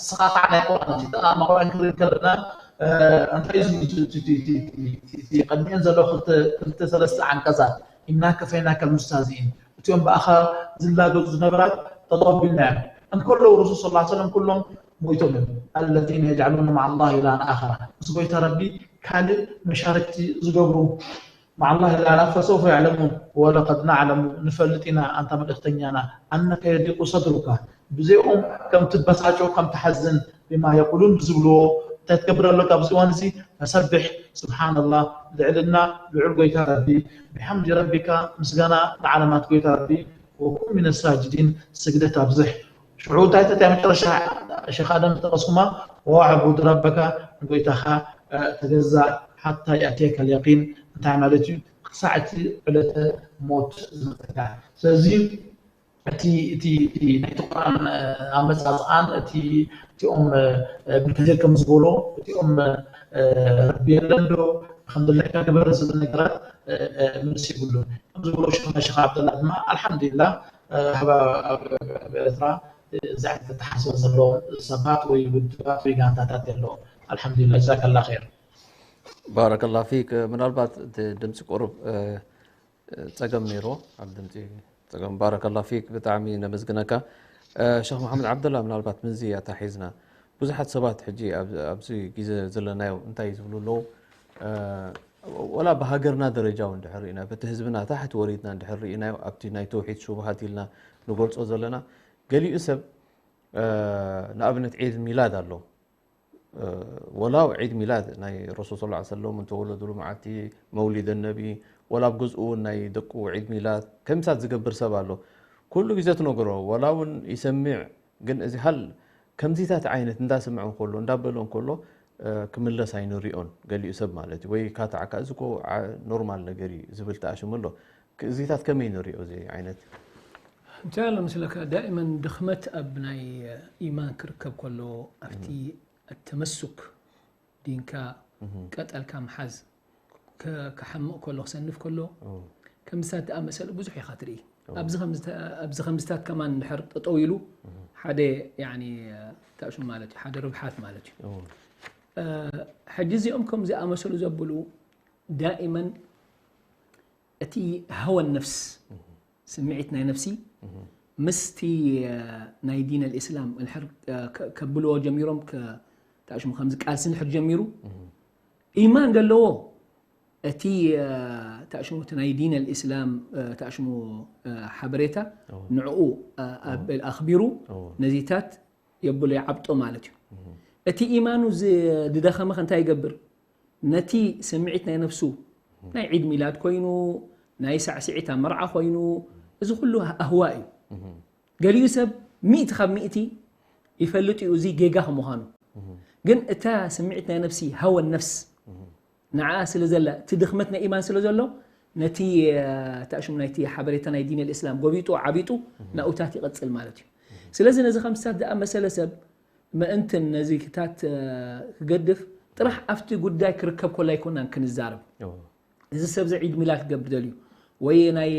ስኻታ ናይ ቁርኣን እቲ ጠቓሚ ቁርኣን ክርኢ ከለና እንታይ እዩ ቅድሚኤን ዘሎ ክልተ ሰለስተ ዓንቀፃት إنا كفيناك المستهزئين እቲኦም ብኣኻ ዝላገፁ ዝነበራት ጠጠው ኣቢልና እዮም እንከለዉ ረሱል ስ ሰለም ኩሎም ሞይቶም እዮም الذين يجعلون مع الله إلها آخر ምስ ጎይታ ረቢ ካልእ መሻርክቲ ዝገብሩ مع الله إلها آخر فسوف يعلمون ولقد نعلم ንፈልጥ ኢና ኣንታ መልእክተኛና أنك يضيق صدرك ብዚኦም ከም ትበሳጮ ከም ትሓዝን بما يقولون ብዝብልዎ እንታይ ትገብር ኣለካ ኣብዚ እዋን እዚ فسبح سبحان الله ልዕልና ልዑል ጎይታ ረቢ بحمد ربك ምስጋና ንዓለማት ጎይታ ረቢ وكن من الساجدين ስግደት ኣብዝሕ ሽዑ እንታይ ተትያ መጨረሻ ሸኽ ኣደም ዝጠቐስኩማ واعبد ربك ንጎይታኻ ተገዛእ حتى يأتيك اليقين እንታይ ማለት እዩ ክሳዕ እቲ ዕለተ ሞት ዝመፀካ ስለዚ እቲ እቲ እቲ ናይቲ ቁርኣን ኣመፃፅኣን እቲ እቲኦም ብከሲር ከም ዝበሎ እቲኦም ረቢ የለን ዶ ከምዚ ለካ ግበር ዝብል ነገራት ምልሲ ይብሉን ከም ዝበሎ ሸኽና ሸኽ ዓብደላ ድማ ኣልሓምዱሊላ ኣብ ኤርትራ እዚ ዓይነት ኣተሓሳስባ ዘለዎም ሰባት ወይ ውድባት ወይ ጋንታታት የለዎም። ኣልሓምዱሊላህ፣ ጀዛከላ ኸይር። ባረከላ ፊክ። ምናልባት እቲ ድምፂ ቁሩብ እ፣ ጸገም ነይርዎ ኣብ ድምፂ ጸገም። ባረከላ ፊክ፣ ብጣዕሚ ነመስግነካ። እ፣ ሸኽ መሓመድ ዓብደላ፣ ምናልባት ምዚ ኣታሒዝና ብዙሓት ሰባት ሕጂ ኣብ- ኣብዚ ግዜ ዘለናዮ እንታይ ዝብሉ ኣለዉ? እ፣ ወላ ብሃገርና ደረጃ እውን እንድሕር ርኢና፣ በቲ ህዝብና ታሕቲ ወሪድና እንድሕር ርኢናዮ፣ ኣብቲ ናይ ተውሒድ ሽቡሃት ኢልና ንገልጾ ዘለና፣ ገሊኡ ሰብ እ፣ ንኣብነት ዒድ ሚላድ ኣሎ። እ፣ ወላው ዒድ ሚላድ ናይ ረሱል ሰለላሁ ዐለይሂ ወሰለም፣ እንተወለዱሉ መዓልቲ፣ መውሊድ ነቢ፣ ወላ ኣብ ገዝኡ እውን ናይ ደቁ ዒድ ሚላድ ከምሳት ዝገብር ሰብ ኣሎ። ኩሉ ግዜ ትነግሮ፣ ወላ እውን ይሰምዕ፣ ግን እዚ ሃል ከምዚታት ዓይነት እንዳሰምዐ እንከሎ እንዳበሎ እንከሎ እ፣ ክምለስ ኣይንሪኦን። ገሊኡ ሰብ ማለት እዩ ወይ ካታዕካ እዚ እኮ ዓ- ኖርማል ነገር እዩ ዝብል ተኣሽሙ ኣሎ። ክ- እዚታት ከመይ ንሪኦ እዚ ዓይነት? እንታይ ኣሎ መስለካ፣ ዳእመን ድኽመት ኣብ ናይ ኢማን ክርከብ ከሎ፣ ኣብቲ ኣተመሱክ ዲንካ ቀጠልካ ምሓዝ፣ ከ- ክሓምቕ ከሎ ክሰንፍ ከሎ ከምሳት ዝኣመሰለ ብዙሕ ኢኻ ትርኢ። ኣብዚ ከምዝተ- ኣብዚ ከምዝታት ከማን እንድሕር ጠጠው ኢሉ ሓደ ያኒ ታእሹም ማለት እዩ፣ ሓደ ርብሓት ማለት እዩ። ሕጂ እዚኦም ከም ዝኣመሰሉ ዘብሉ ዳኢመን እቲ ሃወን ነፍስ፣ ስምዒት ናይ ነፍሲ ምስቲ ናይ ዲን ኣልእስላም እንድሕር ከብልዎ ጀሚሮም፣ ታእሽሙ ከምዚ ቃልሲ እንድሕር ጀሚሩ፣ ኢማን ዘለዎ እቲ ታእሽሙ እቲ ናይ ዲን ኣልእስላም ታእሽሙ ሓበሬታ ንዕኡ ኣኽቢሩ ነዚታት የብሎ ይዓብጦ ማለት እዩ። እቲ ኢማኑ ዝደኸመ ከ እንታይ ይገብር? ነቲ ስምዒት ናይ ነፍሱ ናይ ዒድ ሚላድ ኮይኑ፣ ናይ ሳዕስዒት ኣብ መርዓ ኮይኑ፣ እዚ ኩሉ ኣህዋ እዩ። ገሊኡ ሰብ ሚእቲ ካብ ሚእቲ ይፈልጥ እዩ እዚ ጌጋ ከምዃኑ። ግን እታ ስምዒት ናይ ነፍሲ ሃወን ነፍስ ንዓ ስለ ዘላ እቲ ድኽመት ናይ ኢማን ስለ ዘሎ ነቲ ታእሽሙ ናይቲ ሓበሬታ ናይ ዲን ኣልእስላም ጎቢጡ ዓቢጡ ናኡታት ይቐጽል ማለት እዩ። ስለዚ ነዚ ከምስታት ዝኣመሰለ ሰብ ምእንትን ነዚ ክታት ክገድፍ ጥራሕ ኣብቲ ጉዳይ ክርከብ ኮሎ ኣይኮናን ክንዛረብ። እዚ ሰብ እዚ ዒድ ሚላድ ክገብር ደልዩ ወይ ናይ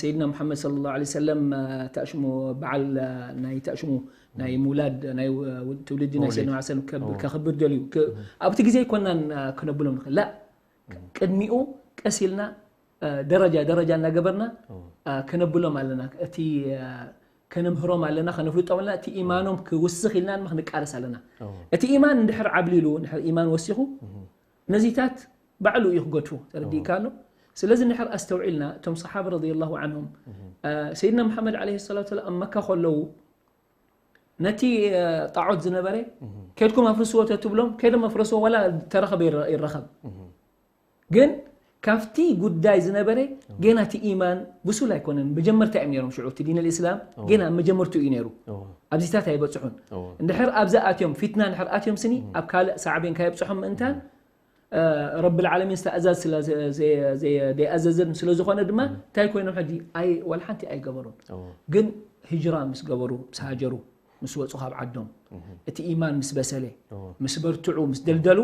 ሰይድና ሙሓመድ ሰለላሁ ዐለይሂ ወሰለም ታእሽሙ በዓል ናይ ታእሽሙ ናይ ምውላድ ናይ ትውልዲ ናይ ሰይድና ሰለም ከብር ደልዩ ኣብቲ ግዜ ኣይኮናን ክነብሎም ንኽእል ላ ቅድሚኡ ቀስ ኢልና ደረጃ ደረጃ እናገበርና ከነብሎም ኣለና። እቲ ከነምህሮም ኣለና፣ ከነፍልጦም ኣለና። እቲ ኢማኖም ክውስኽ ኢልና ድማ ክንቃለስ ኣለና። እቲ ኢማን እንድሕር ዓብሊሉ፣ እንድሕር ኢማን ወሲኹ ነዚታት ባዕሉ እዩ ክገድፎ። ተረዲእካ ኣሎ። ስለዚ እንድሕር ኣስተውዒልና እቶም ሰሓባ ረዲየላሁ ዓንሁም ሰይድና መሓመድ ዓለይሂ ሰላቱ ወሰላም ኣብ መካ ከለዉ ነቲ ጣዖት ዝነበረ ከድኩም ኣፍርስዎ ተትብሎም ከይዶም ኣፍረስዎ ዋላ ተረኸበ ይረኸብ ግን ካብቲ ጉዳይ ዝነበረ ገና እቲ ኢማን ብሱል ኣይኮነን። መጀመርታ እዮም ነይሮም ሽዑ እቲ ዲን ልእስላም ገና ኣብ መጀመርትኡ እዩ ነይሩ። ኣብዚታት ኣይበፅሑን። እንድሕር ኣብዛ ኣትዮም ፊትና እንድሕር ኣትዮም ስኒ ኣብ ካልእ ሳዕቤን ካየብፅሖም ምእንታን ረቢ ልዓለሚን ዝተኣዛዝ ስለ ዘይኣዘዘን ስለ ዝኾነ ድማ እንታይ ኮይኖም ሕጂ ዋላ ሓንቲ ኣይገበሩን። ግን ህጅራ ምስ ገበሩ ምስ ሃጀሩ ምስ ወፁ ካብ ዓዶም እቲ ኢማን ምስ በሰለ ምስ በርትዑ ምስ ደልደሉ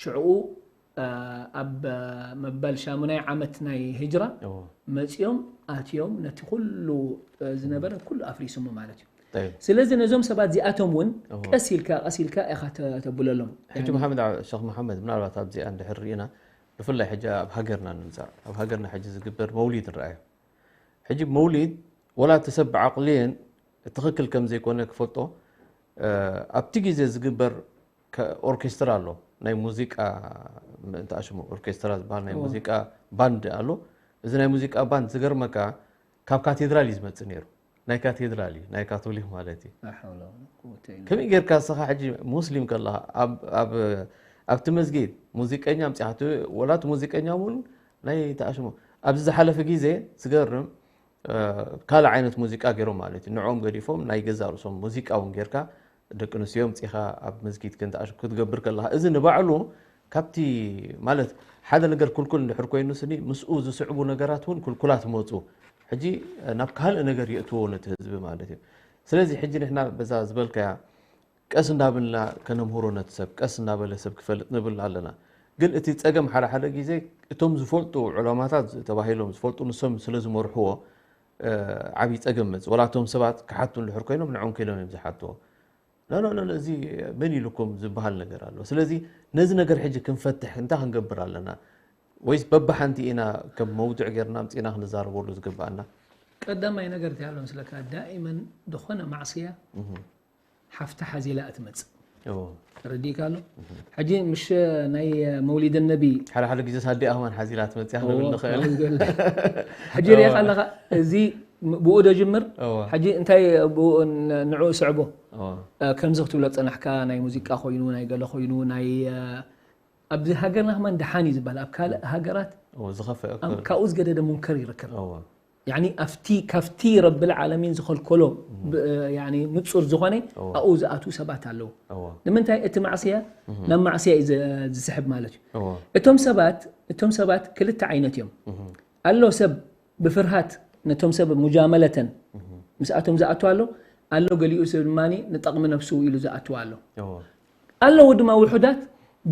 ሽዕኡ ኣብ መበል ሻሙናይ ዓመት ናይ ህጅራ መፂኦም ኣትዮም ነቲ ኩሉ ዝነበረ ኩሉ ኣፍሪሶሞ ማለት እዩ። ስለዚ ነዞም ሰባት እዚኣቶም እውን ቀስ ኢልካ ቀስ ኢልካ ኢኻ ተብለሎም። ሕጂ መሓመድ ሸኽ መሓመድ ምናልባት ኣብዚኣ እንድሕር ርኢና ብፍላይ ሕጂ ኣብ ሃገርና ንምፃእ ኣብ ሃገርና ሕጂ ዝግበር መውሊድ ንረኣዮ። ሕጂ መውሊድ ወላ እቲ ሰብ ብዓቕልየን ትኽክል ከም ዘይኮነ ክፈልጦ ኣብቲ ግዜ ዝግበር ኦርኬስትራ ኣሎ ናይ ሙዚቃ ምእንቲ ኣሽሙ ኦርኬስትራ ዝበሃል ናይ ሙዚቃ ባንድ ኣሎ። እዚ ናይ ሙዚቃ ባንድ ዝገርመካ ካብ ካቴድራል እዩ ዝመፅእ ነይሩ። ናይ ካቴድራል እዩ ናይ ካቶሊክ ማለት እዩ። ከመይ ጌርካ እስኻ ሕጂ ሙስሊም ከለኻ ኣብቲ መስጊድ ሙዚቀኛ ኣምፂኻ ወላ እቲ ሙዚቀኛ እውን ናይ ተኣሽሙ ኣብዚ ዝሓለፈ ግዜ ዝገርም ካልእ ዓይነት ሙዚቃ ገይሮም ማለት እዩ። ንዕኦም ገዲፎም ናይ ገዛእ ርእሶም ሙዚቃ እውን ጌርካ ደቂ ኣንስትዮ ኣምጺኻ ኣብ መስጊድ ክንትኣሽ ክትገብር ከለኻ እዚ ንባዕሉ ካብቲ ማለት ሓደ ነገር ክልኩል እንድሕር ኮይኑ ስኒ ምስኡ ዝስዕቡ ነገራት እውን ክልኩላት መፁ። ሕጂ ናብ ካልእ ነገር የእትዎ ነቲ ህዝቢ ማለት እዩ። ስለዚ ሕጂ ንሕና በዛ ዝበልካያ ቀስ እንዳበልና ከነምህሮ ነቲ ሰብ ቀስ እንዳበለ ሰብ ክፈልጥ ንብል ኣለና። ግን እቲ ጸገም ሓደ ሓደ ግዜ እቶም ዝፈልጡ ዑለማታት ተባሂሎም ዝፈልጡ ንሶም ስለ ዝመርሕዎ ዓብዪ ፀገም መፅእ። ወላ እቶም ሰባት ክሓቱ እንድሕር ኮይኖም ንዕኦም ከይሎም እዮም ዝሓትዎ። ኖ ኖ ኖ፣ እዚ መን ኢሉኩም ዝበሃል ነገር ኣሎ። ስለዚ ነዚ ነገር ሕጂ ክንፈትሕ እንታይ ክንገብር ኣለና? ወይስ በብሓንቲ ኢና ከም መውድዕ ጌርና ኣምፂእና ክንዛረበሉ ዝግብኣና? ቀዳማይ ነገር እንታይ ኣሎ መስለካ? ዳኢመን ዝኾነ ማዕስያ ሓፍታ ሓዚላ እትመጽእ። ተረዲእካ ኣሎ? ሕጂ ምሽ ናይ መውሊድ ነቢ ሓደ ሓደ ግዜ ሳዲኣ ከማን ሓዚላ ትመፅያ ክንብል ንኽእል። ሕጂ ሪኢኻ ኣለኻ፣ እዚ ብኡ ዶ ጅምር? ሕጂ እንታይ ንዑ ስዕቦ? ከምዚ ክትብሎ ፀናሕካ፣ ናይ ሙዚቃ ኮይኑ ናይ ገለ ኮይኑ ናይ ኣብዚ ሃገርና ከማን ደሓን እዩ ዝበሃል፣ ኣብ ካልእ ሃገራት ካብኡ ዝገደደ ሙንከር ይርከብ። ያኒ ኣብቲ ካብቲ ረብል ዓለሚን ዝኸልከሎ ንጹር ዝኾነ ኣብኡ ዝኣትዉ ሰባት ኣለዉ። ንምንታይ እቲ ማዕስያ ናብ ማዕስያ እዩ ዝስሕብ ማለት እዩ። እቶም ሰባት እቶም ሰባት ክልተ ዓይነት እዮም። ኣሎ ሰብ ብፍርሃት ነቶም ሰብ ሙጃመለተን ምስኣቶም ዝኣቱ ኣሎ። ኣሎ ገሊኡ ሰብ ድማ ንጠቕሚ ነብሱ ኢሉ ዝኣቱ ኣሎ። ኣለዉ ድማ ውሑዳት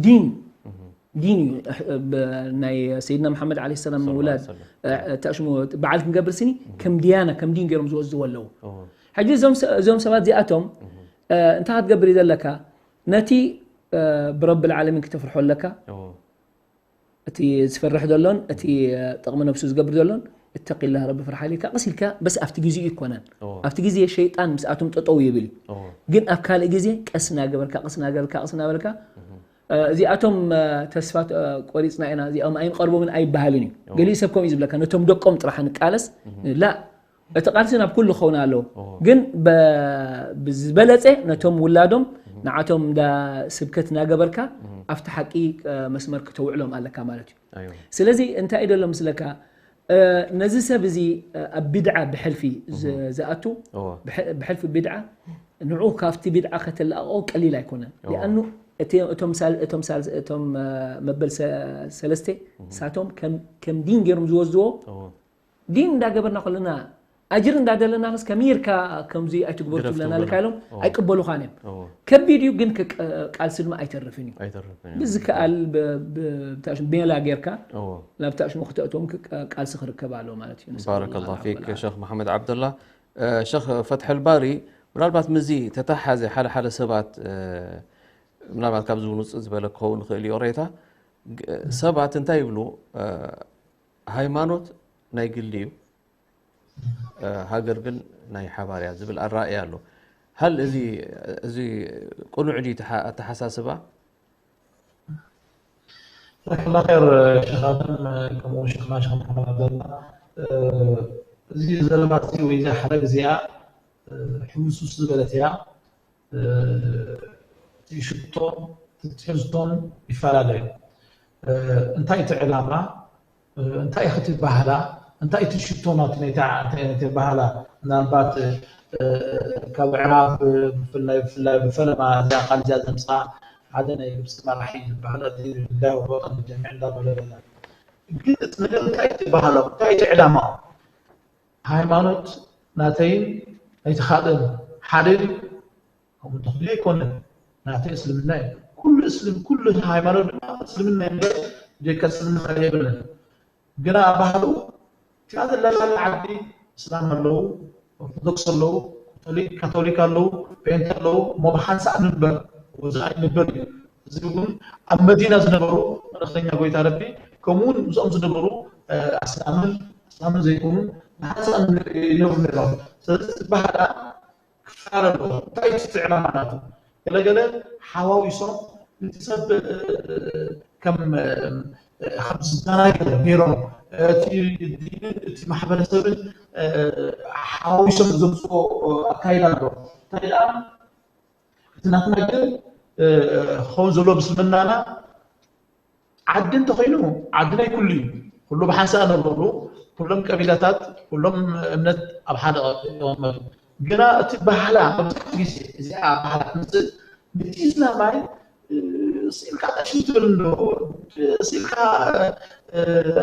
ዲን ዲን እዩ። ናይ ሰይድና መሓመድ ዓለይሂ ሰላም ምውላድ ተሽሙ በዓል ክንገብር ስኒ ከም ዲያና ከም ዲን ገይሮም ዝወስድዎ ኣለዉ። ሕጂ እዞም ሰባት እዚኣቶም እንታይ ክትገብር እዩ ዘለካ? ነቲ ብረብል ዓለሚን ክተፍርሖ ኣለካ። እቲ ዝፈርሕ ዘሎን እቲ ጥቕሚ ነብሱ ዝገብር ዘሎን እተቂላህ ረቢ ፍርሓ ኢልካ ቀስ ኢልካ በስ ኣብቲ ግዜኡ ይኮነን። ኣብቲ ግዜ ሸይጣን ምስኣቶም ጠጠው ይብል እዩ። ግን ኣብ ካልእ ግዜ ቀስ እናገበርካ ቀስ እናገበርካ ቀስ እናበልካ እዚኣቶም ተስፋ ቆሪፅና ኢና እዚኦም ኣይንቐርቦምን ኣይበሃልን እዩ። ገሊኡ ሰብ ከምኡ እዩ ዝብለካ፣ ነቶም ደቆም ጥራሕ ንቃለስ ላ እቲ ቃልሲ ናብ ኩሉ ክኸውን ኣለዎ። ግን ብዝበለፀ ነቶም ውላዶም ንዓቶም እንዳ ስብከት እናገበርካ ኣብቲ ሓቂ መስመር ክተውዕሎም ኣለካ ማለት እዩ። ስለዚ እንታይ እዩ ደሎ ምስለካ፣ ነዚ ሰብ እዚ ኣብ ቢድዓ ብሕልፊ ዝኣቱ ብሕልፊ ቢድዓ ንዑ ካብቲ ቢድዓ ከተላቕቆ ቀሊል ኣይኮነን። ሊኣኑ እቶም መበል ሰለስተ ሳቶም ከም ዲን ገይሮም ዝወዝዎ ዲን እንዳገበርና ከለና ኣጅር እንዳደለና ስ ከመይ ርካ ከምዚ ኣይትግበሩ ትብለና ኣለካ ኢሎም ኣይቅበሉኻን እዮም። ከቢድ እዩ ግን ቃልሲ ድማ ኣይተርፍን እዩ። ብዝከኣል ሜላ ጌርካ ናብ ታሽሙ ክተእትዎም ቃልሲ ክርከብ ኣለዎ ማለት እዩ። ባረከላሁ ፊክ ሸኽ መሓመድ ዓብደላ። ሸኽ ፈትሐል ባሪ፣ ምናልባት ምዚ ተተሓዘ ሓደ ሓደ ሰባት ምናልባት ካብዚ እውን ውፅእ ዝበለ ክኸውን ይኽእል እዩ ሬታ ሰባት እንታይ ይብሉ? ሃይማኖት ናይ ግሊ እዩ፣ ሃገር ግን ናይ ሓባር እያ ዝብል ኣራእያ ኣሎ። ሃል እዚ እዚ ቅኑዕ ድዩ ኣተሓሳስባ? ጀዛከላ ኸይር ሸኻትን ከምኡ ሸኽና ሸኽ መሓመድ ዓብደላ። እዚ ዘለማት ወይ እዚ ሓረግ እዚኣ ሕውስውስ ዝበለት እያ። እቲ ሽቶን እቲ ትሕዝቶን ይፈላለ እዩ። እንታይ እቲ ዕላማ እንታይ ኢኺ ትበሃላ እንታይ እቲ ሽቶ ናቲ ናይቲ ባህላ ምናልባት ካብ ዕራብ ብፍላይ ብፍላይ ብፈለማ እዛ ቃል እዚኣ ዘምፅኣ ሓደ ናይ ግብፂ መራሒ ዝበሃል ኣዲ ሊላሂ ወልወጠን ጀሚዕ እንዳበለ በላ ግን እቲ ነገር እንታይ እቲ ባህላ እንታይ እቲ ዕላማ ሃይማኖት ናተይን ናይቲ ካልእን ሓደ እዩ ከምኡ እንተኽልዮ ኣይኮነን ናተይ እስልምና እዩ ኩሉ እስልም ኩሉ ሃይማኖት ድማ እስልምና እዩ ብጀካ እስልምና ካልእ የብልን ግና ባህሉ እቲኣ ዘለና ዓዲ እስላም ኣለዉ ኦርቶዶክስ ኣለዉ ካቶሊክ ኣለዉ ፔንት ኣለዉ እሞ ብሓንሳእ ንበር ወዛ ኣይንበር እዩ እዚ እውን ኣብ መዲና ዝነበሩ መልእክተኛ ጎይታ ረቢ ከምኡውን ምስኦም ዝነበሩ ኣስላምን ኣስላምን ዘይኮኑን ብሓንሳእ ይነብሩ ነይሮም ስለዚ እቲ ባህላ ክፋል ኣለዎ እንታይ እዩ እቲ ዕላማ ናቱ ገለገለ ሓዋዊሶም እቲ ሰብ ከም ከም ዝዘናገ ገይሮም እቲ ዲንን እቲ ማሕበረሰብን ሓዋዊሶም ዘምፅኦ ኣካይዳ ኣሎ እንታይ ደኣ እቲ ናትና ግን ክኸውን ዘለዎ ምስልምናና ዓዲ እንተኮይኑ ዓዲ ናይ ኩሉ እዩ ኩሉ ብሓንሳእ ነበሩ ኩሎም ቀቢላታት ኩሎም እምነት ኣብ ሓደ ይቕመጡ ግና እቲ ባህላ መብዛሕትኡ ግዜ እዚኣ ባህላ ትምፅእ ነቲ እስላማይ ስኢልካ ጠሽም ትብል እንዶ ስኢልካ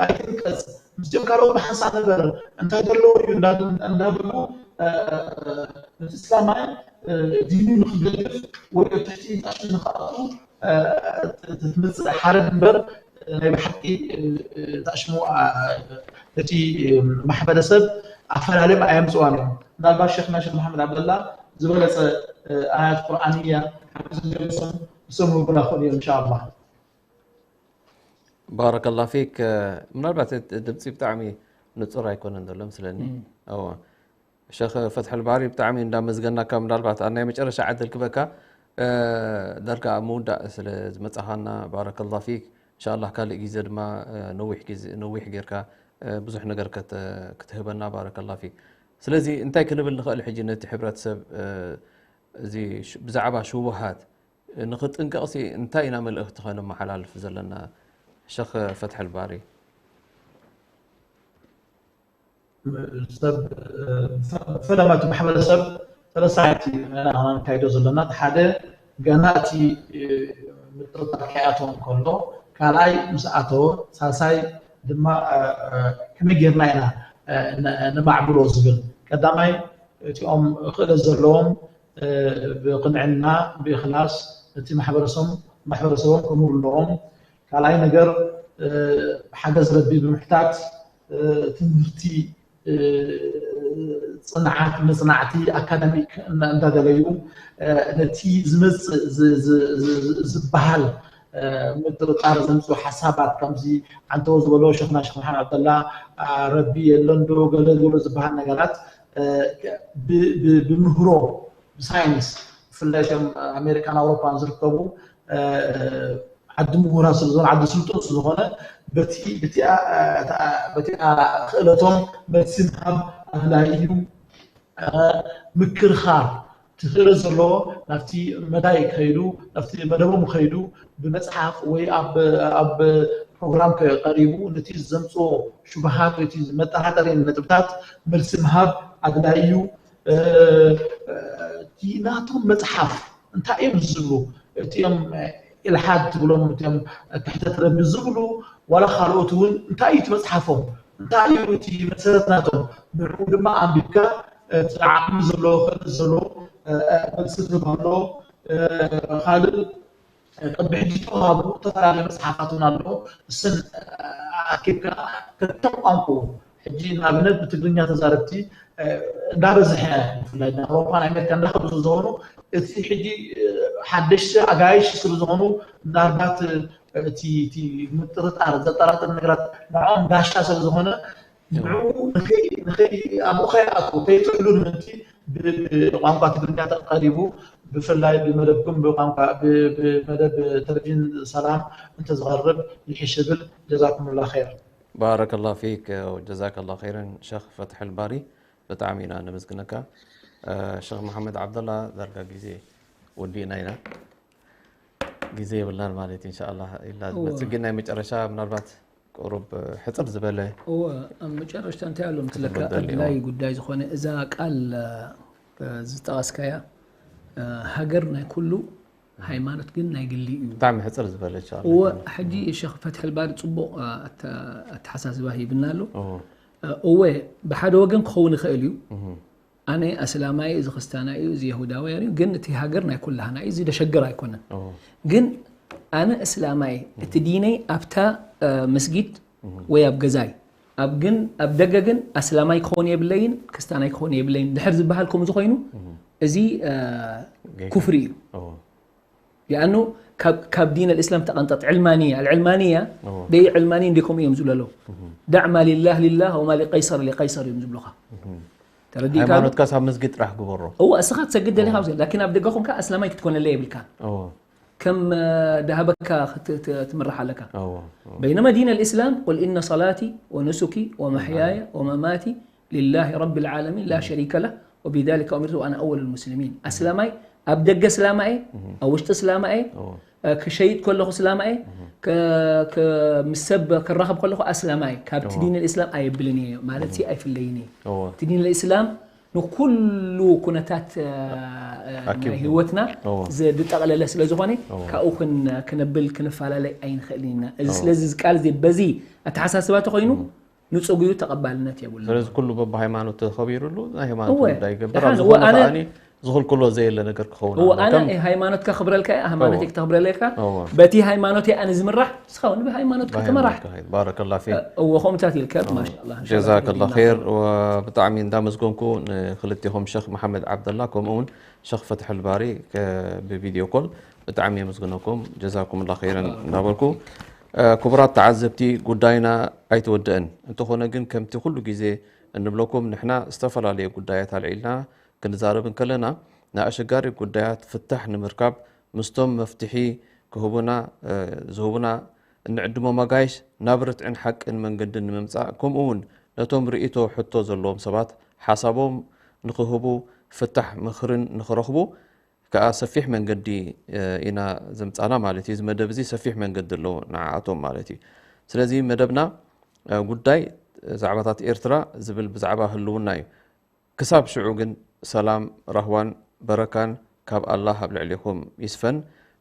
ኣይትንቀፅ ምስዚኦም ካልኦት ብሓንሳእ ነበር እንታይ ዘለዎ እዩ እንዳበሉ ነቲ እስላማይ ዲኑ ንክገድፍ ወይ ኣብ ትሕቲ ጠሽም ንክኣቱ ትምፅእ ሓረግ እምበር ናይ ብሓቂ ታሽሙ እቲ ማሕበረሰብ ኣፈላለዮም ኣየምፅዋን እዮም። ምናልባት ሸኽና ሸኽ መሓመድ ዓብደላ ዝበለፀ ኣያት ቁርኣንያ ሓፊዞም ንሶም ክህቡና ክእሉ እዮም እንሻላ። ባረከላ ፊክ። ምናልባት ድምፂ ብጣዕሚ ንፁር ኣይኮነን ዘሎ ምስለኒ። እዋ ሸኽ ፈትሐል ባሪ ብጣዕሚ እንዳመዝገናካ፣ ምናልባት ኣብ ናይ መጨረሻ ዕድል ክበካ ዳርጋ ኣብ ምውዳእ ስለ ዝመፃኻና ባረከላ ፊክ። እንሻላ ካልእ ግዜ ድማ ነዊሕ ጌርካ ብዙሕ ነገር ክትህበና ባረከላ ፊክ። ስለዚ እንታይ ክንብል ንኽእል ሕጂ ነቲ ሕብረተሰብ እዚ ብዛዕባ ሽቡሃት ንኽጥንቀቕሲ እንታይ ኢና መልእኽቲ ከነመሓላልፍ ዘለና? ሸኽ ፈትሐል ባሪ። ሰብ ፈለማ እቲ ማሕበረሰብ ሰለስተ ዓይነት ኢና ንካይዶ ዘለና። ሓደ ገና እቲ ምጥርጣር ከይኣተወ እንከሎ፣ ካልኣይ ምስ ኣተወ፣ ሳልሳይ ድማ ከመይ ጌርና ኢና ነማዕብሎ ዝብል። ቀዳማይ እቲኦም ክእለት ዘለዎም ብቕንዕና ብእኽላስ ነቲ ማሕበረሰቦም ከምኡ ኣለዎም። ካልኣይ ነገር ብሓገዝ ረቢ ብምሕታት ትምህርቲ፣ ፅንዓት፣ መፅናዕቲ ኣካዳሚክ እንዳደለዩ ነቲ ዝመፅእ ዝበሃል ምጥርጣር ዘምፅኡ ሓሳባት ከምዚ ዓንተዎ ዝበሎ ሸኽና ሸኽ መሓመድ ዓብደላ ረቢ የለን ዶ ገለ ዝበሎ ዝበሃል ነገራት ብምህሮ ብሳይንስ ብፍላይ እቶም ኣሜሪካን ኣውሮፓን ዝርከቡ ዓዲ ምሁራት ስለዝኾኑ ዓዲ ስልጡን ስለዝኾነ በቲኣ ክእለቶም መልሲ ምሃብ ኣድላይ እዩ። ምክርኻር ትኽእለ ዘለዎ ናብቲ መዳይ ከይዱ ናብቲ መደቦም ከይዱ ብመፅሓፍ ወይ ኣብ ፕሮግራም ቀሪቡ ነቲ ዘምፅኦ ሽቡሃት ወይ መጠራጠሪ ነጥብታት መልሲ ምሃብ ኣድላይ እዩ። እቲ ናቶም መፅሓፍ እንታይ እዮም ዝብሉ? እቲኦም ኢልሓድ ትብሎም እቲኦም ክሕተት ረቢ ዝብሉ ዋላ ካልኦት እውን እንታይ እዩ እቲ መፅሓፎም? እንታይ እዩ እቲ መሰረት ናቶም? ንዕኡ ድማ ኣንቢብካ እቲ ዓቕሚ ዘለዎ ክእለት ዘለዎ መልሲ ትህበሎ። ካልእ ቅድሚ ሕጂ ዝተዋሃቡ ዝተፈላለዩ መፅሓፋት እውን ኣሎ። እሰን ኣኪብካ ከከም ቋንቁኡ ሕጂ ንኣብነት ብትግርኛ ተዛረብቲ እንዳበዝሐ ብፍላይ ኣውሮፓን ኣሜሪካ እንዳኸዱ ስለዝኾኑ እቲ ሕጂ ሓደሽቲ ኣጋይሽ ስለዝኾኑ ምናልባት እቲ ምጥርጣር ዘጠራጥር ነገራት ንዕኦም ጋሻ ስለዝኾነ ንዕኡ ንኸይ ኣብኡ ከይኣትዉ ከይጥሕሉ ንምንቲ ብቋንቋ ትግርኛ ቀሪቡ ብፍላይ ብመደብኩም ብቋንቋ ብመደብ ቴሌቪዥን ሰላም እንተዝቐርብ ይሕሽ ብል። ጀዛኩምላ ኸይር። ባረከላ ፊክ ወጀዛከላ ኸይረን ሸኽ ፈትሐል ባሪ። ብጣዕሚ ኢና ነመስግነካ ሸኽ መሓመድ ዓብደላ። ዳርጋ ግዜ ወዲእና ኢና፣ ግዜ የብልናን ማለት ኢንሻኣላ ኢላ ዝመፅእ ግን ናይ መጨረሻ ምናልባት ቁሩብ ሕፅር ዝበለ እወ ኣብ መጨረሽታ እንታይ ኣሎ ምስለካ ኣድላይ ጉዳይ ዝኾነ እዛ ቃል ዝጠቐስካያ ሃገር ናይ ኩሉ ሃይማኖት ግን ናይ ግሊ እዩ። ብጣዕሚ ሕፅር ዝበለ እወ ሕጂ ሸኽ ፈትሒ ልባሪ ፅቡቕ ኣተሓሳስባ ሂብና ኣሎ። እወ ብሓደ ወገን ክኸውን ይኽእል እዩ። ኣነ ኣስላማይ እዚ ክስታና እዩ እዚ የሁዳውያን እዩ ግን እቲ ሃገር ናይ ኩላህና እዩ እዚ ደሸገር ኣይኮነን። ግን ኣነ እስላማይ እቲ ዲነይ ኣብታ መስጊድ ወይ ኣብ ገዛይ ኣብ ግን ኣብ ደገ ግን ኣስላማይ ክኸውን የብለይን ክስታናይ ክኸውን የብለይን ድሕር ዝበሃል ከምኡ ዝኾይኑ እዚ ኩፍሪ እዩ። ሊኣኑ ካብ ዲን ኣልእስላም ተቐንጠጥ ዕልማንያ ኣልዕልማንያ ደይ ዕልማንያ እንዲ ከምኡ እዮም ዝብሉ ኣለዉ። ዳዕ ማ ሊላህ ሊላህ ወማ ሊቀይሰር ሊቀይሰር እዮም ዝብሉኻ። ተረዲእካ ሃይማኖትካስ ኣብ መስጊድ ጥራሕ ግበሮ። እወ እስኻ ትሰግድ ደሊኻ ኣብዚ ላኪን ኣብ ደገ ኮንካ ኣስላማይ ክትኮነለይ የብልካን። ከም ዳህበካ ትምራሕ ኣለካ። በይነማ ዲን ኣልእስላም ቁል ኢነ ሰላቲ ወኑሱኪ ወመሕያየ ወመማቲ ሊላሂ ረቢል ዓለሚን ላ ሸሪከ ለህ ወቢዛሊከ ኡሚርቱ ወኣና ኣወሉል ሙስሊሚን። ኣስላማይ ኣብ ደገ እስላማ እየ፣ ኣብ ውሽጢ እስላማ እየ፣ ክሸይጥ ከለኹ እስላማ እየ፣ ምስ ሰብ ክራኸብ ከለኹ ኣስላማ እየ። ካብቲ ዲን ልእስላም ኣየብልን እየ ማለት ሲ ኣይፍለይን እየ። እቲ ዲን ልእስላም ንኩሉ ኩነታት ናይ ህይወትና ዝጠቕለለ ስለ ዝኾነ ካብኡ ክነብል ክንፈላለይ ኣይንኽእልን ኢና። እዚ ስለዚ ቃል በዚ ኣተሓሳስባ ተኾይኑ ንፀጉዩ ተቐባልነት የብሉ። ስለዚ ኩሉ በብሃይማኖት ተኸቢሩሉ ናይ ሃይማኖት እወ፣ ጉዳይ ይገብር። ደሓን፣ ኣብ እወ፣ ዝኾነ ኣነ ከኣኒ ዝኽልክሎ ዘየለ ነገር ክኸውን እዎ ኣለዎ። ኣነ ከም ሃይማኖትካ ክብረልካ እየ፣ ሃይማኖት እዎ። ክተኽብረለካ እዎ። በቲ ሃይማኖት እየ ኣነ ዝምራሕ፣ ንስኻ እውን ብሃይማኖትካ ተመራሕ። ብሃይማኖትካ ኸይድ። ባረከላ ፊክ። እዎ ከምታት ኢልካ ማሻላ። ጀዛከላ ኸይር። ብጣዕሚ እንዳመስገንኩ ንክልቴኹም ሸኽ መሓመድ ዓብደላ ከምኡ እውን ሸኽ ፈትሐል ባሪ ከ- ብቪድዮ ኮል ብጣዕሚ የመስግነኩም። ጀዛኩምላ ኸይረን እናበልኩ ክቡራት ተዓዘብቲ ጉዳይና ኣይተወደአን። እንተኾነ ግን ከምቲ ኩሉ ግዜ እንብለኩም ንሕና ዝተፈላለየ ጉዳያት ኣልዒልና ክንዛረብ እንከለና ንኣሸጋሪ ጉዳያት ፍታሕ ንምርካብ ምስቶም መፍትሒ ክህቡና ዝህቡና እንዕድሞም ኣጋይሽ ናብ ርትዕን ሓቅን መንገድን ንምምፃእ ከምኡ እውን ነቶም ርእይቶ ሕቶ ዘለዎም ሰባት ሓሳቦም ንክህቡ ፍታሕ ምኽርን ንክረኽቡ ከዓ ሰፊሕ መንገዲ ኢና ዘምፃና ማለት እዩ። እዚ መደብ እዚ ሰፊሕ መንገዲ ኣለዎ ንዓኣቶም ማለት እዩ። ስለዚ መደብና ጉዳይ ዛዕባታት ኤርትራ ዝብል ብዛዕባ ህልውና እዩ። ክሳብ ሽዑ ግን ሰላም ራህዋን በረካን ካብ ኣላህ ኣብ ልዕሊኹም ይስፈን፣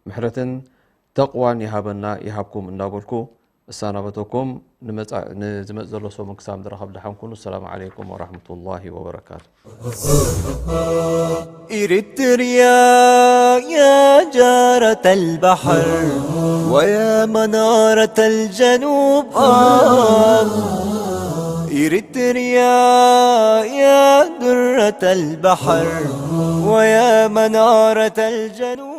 ምሕረትን ተቕዋን ይሃበና ይሃብኩም እናበልኩ እሰናበተኩም። ንመጻ- ንዝመጽእ ዘሎ ሰሙን ክሳብ ንራኸብ ደሓን ኩኑ። ሰላም ዓለይኩም ወራህመቱላሂ ወበረካቱ። إريتريا يا جارة البحر ويا منارة الجنوب آه. إريتريا يا درة البحر ويا منارة الجنوب